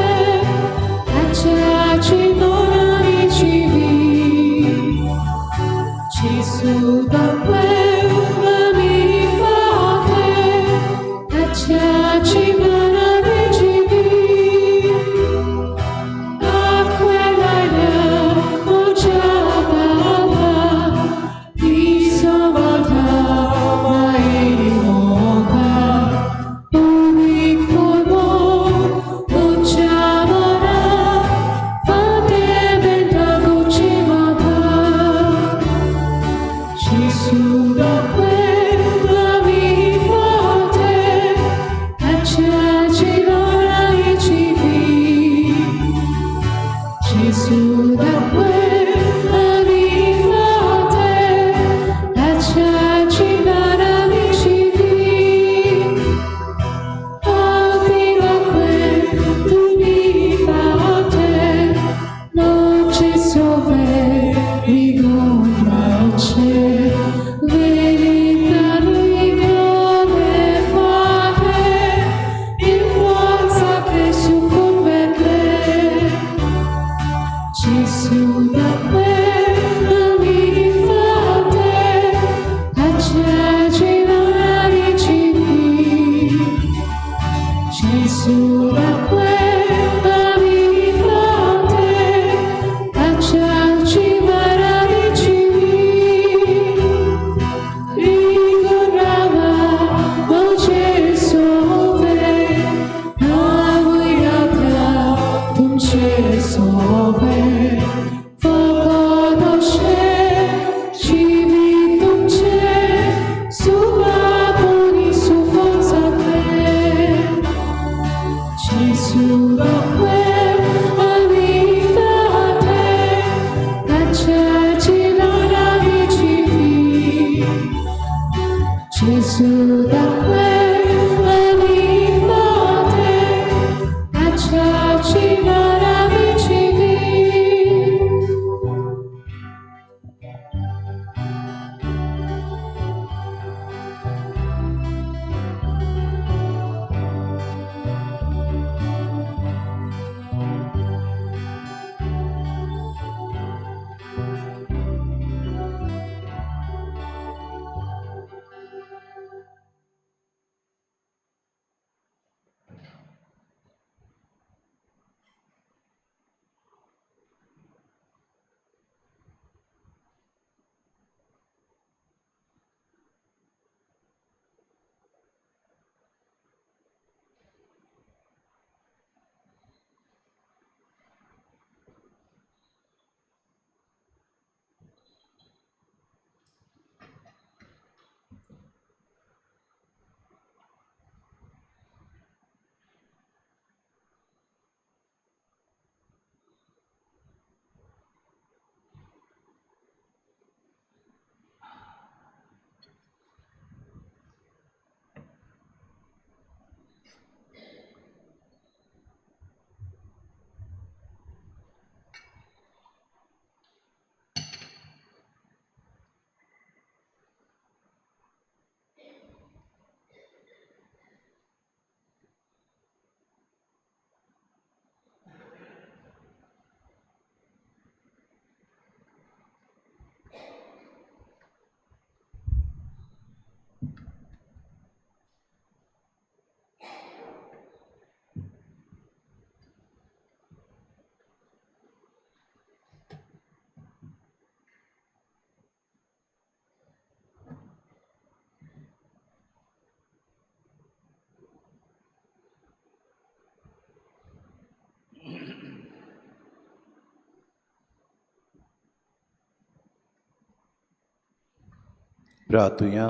प्रार्थुया।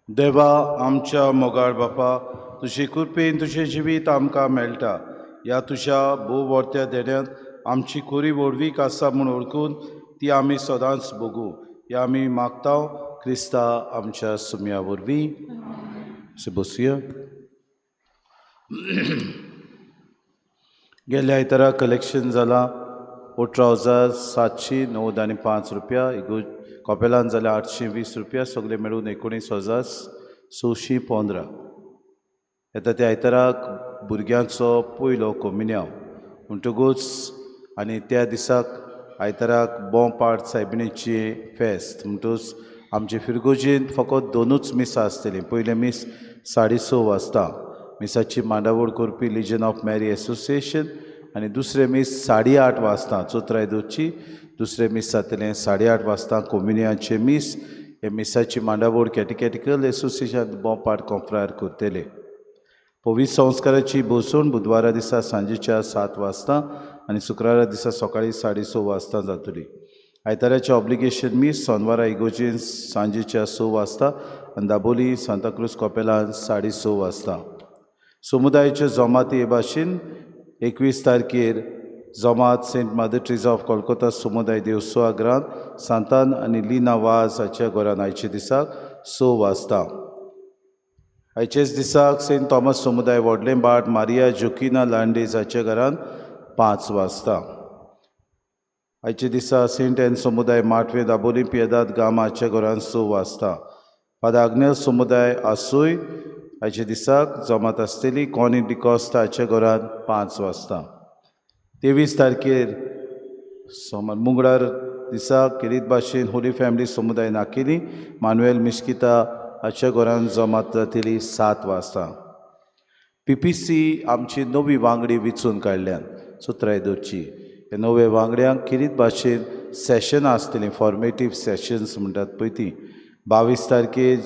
देवा आमच्या मोगाळ बापा, तुजे कृपेन तुजें जिवीत आमकां मेळटा। ह्या तुज्या भोव व्हडत्या देण्यांत आमची खोरी व्हडवीक आसा म्हूण वळखून ती आमी सदांच भोगूं ह्या आमी मागता क्रिस्ता आमच्या सुम्या वरवीं। बसुया। गेल्या आयतारा कलेक्शन जालां 18,795 रुपया, कॉपेलान जाल्यार 820 रुपया, सगळे मेळून 19,615। येता त्या आयताराक भुरग्यांचो पयलो कोमिन्यांव, म्हणटकूच आनी त्या दिसाक आयताराक बोंपाट सायबिणीची फेस्त. म्हणटूच आमचे फिरगोजेंत फकत 2 मिसां आसतलीं. पयलें मीस 6:30 वाजता मिसाची मांडावळ करपी लिजन ऑफ मॅरी एसोसिएशन आनी दुसरें मीस 8:30 वाजता चोत्राय दोची दुसरें मीस जातलें 8:30 वाजता कोमिनियाचें मीस. हे मिसाची मांडावळ कॅटिकॅटिकल एसोसिएशन बोंपाट कोंफ्रार करतले. पवित्र संस्काराची बसवण बुधवारा दिसा सांजेच्या 7 वाजता आनी शुक्रारा दिसा सकाळी 6:30 वाजता जातली. आयताराचें ऑब्लिगेशन मीस सोनवारा इगोजेन सांजेच्या 6 वाजता आनी दाबोली सांताक्रूज कॉपेलान 6:30 वाजता. समुदायाच्यो जमाती हे भाशेन 21 तारखेर जमात Saint Mother Teresa of Calcutta समुदाय देवसुआ ग्रांत सांतान आनी लिना वाज हाच्या घरान आयच्या दिसाक 6 वाजता. आयचेच दिसाक सेंट थॉमस समुदाय व्हडलें बाट मारिया जोकिना लांडेज हाच्या घरान 5 वाजता. आयच्या दिसा सेंट एन समुदाय माटवे दाबोली पियेदाद गामा हाच्या घरान 6 वाजता. फादर आग्नेल समुदाय आसूय आयच्या दिसाक जमात आसतली कॉनी डिकॉस्ता हाच्या घरान 5 वाजता. 23 तारखेर सोमार मुंगळार दिसा खेरीत भाशेन होली फॅमिली समुदाय नाकेली मानुएल मिश्किता हाच्या घरान जमात जातली 7 वाजता. पीपीसी आमची नवी वांगडी विचून काडल्यान सुत्राय दवरची. ह्या नव्या वांगड्यांक खेरीत भाशेन सेशनां आसतलीं, फॉर्मेटीव सेशन्स म्हणटात पळय ती. 22 तारखेर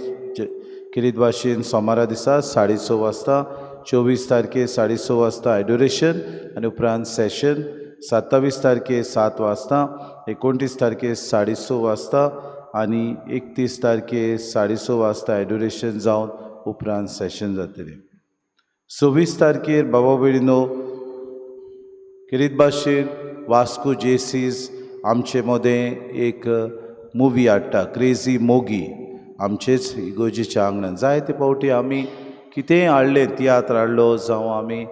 खेरीत भाशेन सोमारा दिसा 6:30 वाजता, 24 तारखेर 6:30 वाजता एडोरेशन आनी उपरांत सेशन, 27 तारखेर 7 वाजता, 29 तारखेर 6:30 वाजता आनी 31 तारखेर 6:30 वाजता एडोरेशन जावन उपरांत सेशन जातलें. 26 तारखेर बाबा भयणीनो खेरीत भाशेन वास्को जेसीस आमचे मदें एक मुवी हाडटा क्रेजी मोगी आमचेच इगोजेच्या आंगणान. जायते फावटी आमी कितेंय हाडलें, तियात्र हाडलो जावं आमी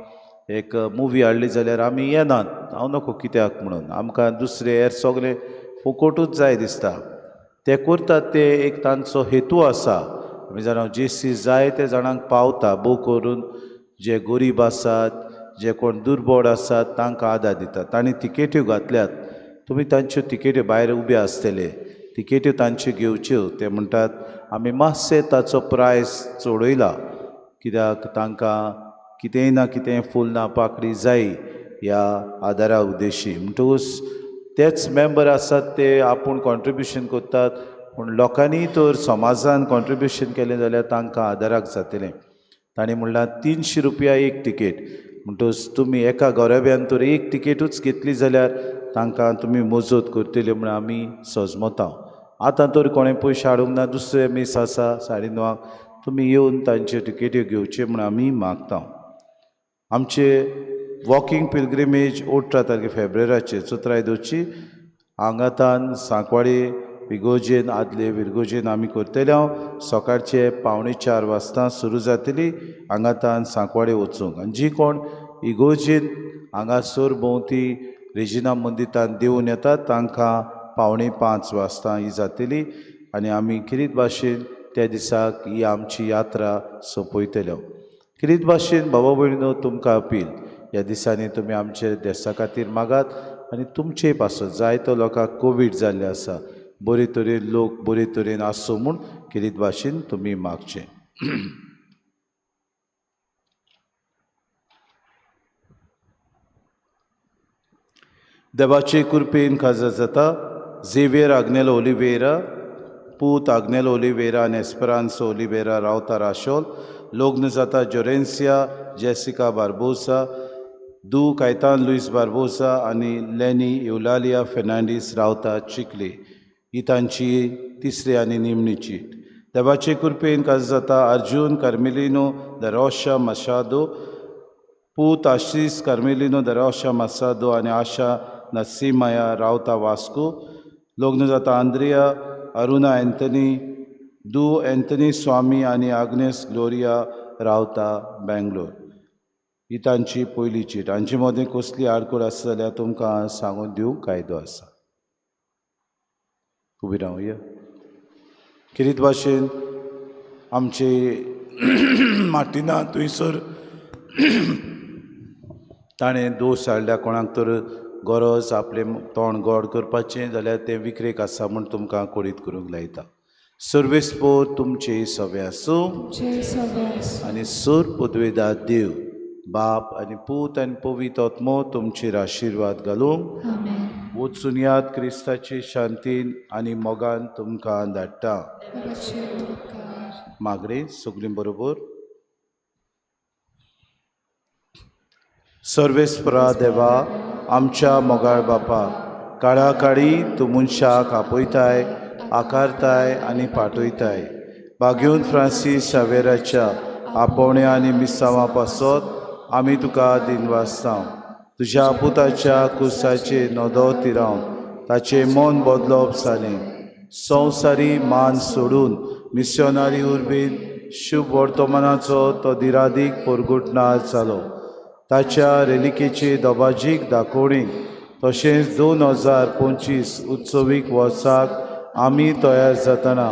एक मुवी हाडली जाल्यार आमी येनात, हांव नको कित्याक म्हणून आमकां दुसरे हेर सगळे फुकटूच जाय दिसता. ते करतात ते एक तांचो हेतू आसा. आमी जाणां जेसी जाय ते जाणांक पावता, भोव करून जे गरीब आसात, जे कोण दुर्बळ आसात तांकां आदार दितात. तांणी तिकेट्यो घातल्यात, तुमी तांच्यो तिकेट्यो भायर उब्यो आसतले, तिकेट्यो तांच्यो घेवच्यो. ते म्हणटात आमी मातशें ताचो प्रायस चडयला कित्याक तांकां कितेंय ना कितें फूल ना पाकडी जाय ह्या आदारा उद्देशी. म्हणटकूच तेच मेंबर आसात ते आपूण कॉन्ट्रिब्युशन करतात, पूण लोकांनी तर समाजान कॉन्ट्रिब्युशन केलें जाल्यार तांकां आदाराक जातलें. तांणी म्हणलां 300 रुपया एक तिकेट, म्हणटकूच तुमी एका गोरब्यान तर एक तिकेटूच घेतली जाल्यार तांकां तुमी मजत करतली म्हूण आमी सजमता. आतां तर कोणें पयशे हाडूंक ना, दुसरें मीस आसा 9:30 तुमी येवन तांच्यो तिकेट्यो घेवच्यो म्हूण आमी मागता. आमचे वॉकिंग पिलग्रिमेज 18 तारखे फेब्रुवाराचेर चोत्राय दोची आंगातान सांकवाळे विगोजेन आदले विरगोजेन आमी करतले. हांव सकाळचे 3:45 वाजता सुरू जातली आंगातान सांकवाळे वचूंक. आनी जी कोण इगोजेन हांगासर भोंवती रेजिना मंदिरान देंवून येतात तांकां 4:45 वाजता ही जातली आनी आमी खेरीत भाशेन त्या दिसाक ही आमची यात्रा सोंपयतले. खेरीत भाशेन बाबा भयणीनो तुमकां अपील, ह्या दिसांनी तुमी आमचे देसा खातीर मागात आनी तुमचे पासत जायतो लोकांक कोवीड जाल्ले आसा, बरे तरेन लोक बरे तरेन आसूं म्हूण खेरीत भाशेन तुमी मागचें. देवाचे कृपेन खाजा जाता झेवियर आग्नेलो ओलिवेरा, पूत आग्नेलो ओलिवेरा आनी एस्पेरांसो ओलिवेरा रावता राशोल, लग्न जाता जोरेन्सिया जेसिका बार्बोसा, दू कायतान लुईस बार्बोसा आनी लेनी युलालिया फेर्नांडीस रावता चिखले. ही तांची तिसरी आनी निमणी चीट. देवाचे कृपेन काज जाता अर्जून कार्मेलिनो the Rocha Machado, पूत आशीस कार्मेलिनो the Rocha Machado आनी आशा नसीमाया रावता वास्को, लग्न जाता आंद्रिया अरुणा एंथनी, दू एंथनी स्वामी आनी आग्नेस ग्लोरिया रावता बेंगलोर. ही तांची पयली चीट. हांचे मदें कसली आडखळ आसा जाल्यार तुमकां सांगून दिवंक कायदो आसा. उबी रावया. खेरीत भाशेन आमचे मार्टिना थंयसर ताणें दोश हाडल्या कोणाक तर गरज आपलें तोंड गोड करपाचें जाल्यार तें विकरेक आसा म्हूण तुमकां कोडीत करूंक लायता. सर्वेस्पोर तुमचे सगळे आसूं आनी सूर पुदवेदार देव बाप आनी पूत आनी पवित्र आत्मो तुमचेर आशिर्वाद घालूंक. वचून याद क्रिस्ताचे शांतीन आनी मोगान तुमकां धाडटा. मागणें सगळीं बरोबर. सर्वेस्परा देवा आमच्या मोगाळ बापा, काळा काळी तूं मनशाक आपयताय, आकारताय आनी पाठयताय. बागेवन फ्रांसीस शावेराच्या आपोवण्या आनी मिसांवा पासत आमी तुका दिनवासता. तुज्या पुताच्या कुसाचे नदो तिरावन ताचें मन बदलप जालें. संवसारी मान सोडून मिस्योनारी उर्बेन शुभ वर्तमानाचो तो दिरादीक परगुटणार जालो. ताच्या रेलिकेचे दबाजीक दाखोवणी तशेंच 2025 उत्सवीक वर्साक आमी तयार जातना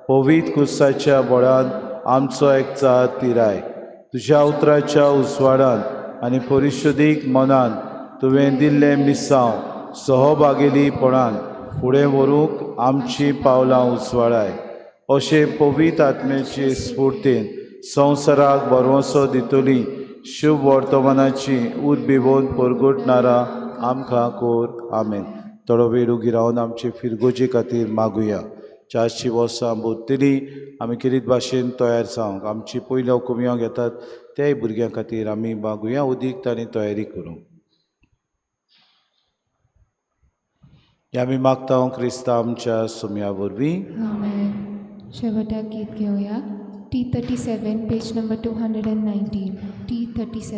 पवित्र कुसाच्या बळान आमचो एकचार तिराय. तुज्या उतराच्या उजवाडान आनी परिशुदीक मनान तुवें दिल्लें मिसांव सहभागेलीपणान फुडें व्हरूंक आमचीं पावलां उजवाडाय. अशें पवित्र आत्म्याचे स्फुर्तीन संवसाराक भरवंसो दितली शुभ वर्तमानाची उर्बिवोन परगटणारा आमकां कोर. आमेन. थोडो वेळ उगी रावन आमचे फिरगोजे खातीर मागुया. 400 वर्सां भरतली आमी किरीत भाशेन तयार जावंक आमची पयलो कुमयांव घेतात त्याय भुरग्यां खातीर आमी मागुया उदीक तांणी तयारी करूंक. हे आमी मागता क्रिस्ता आमच्या सुमया वरवीं. शेवटाक गीत घेवया. T37, page number 219. T37.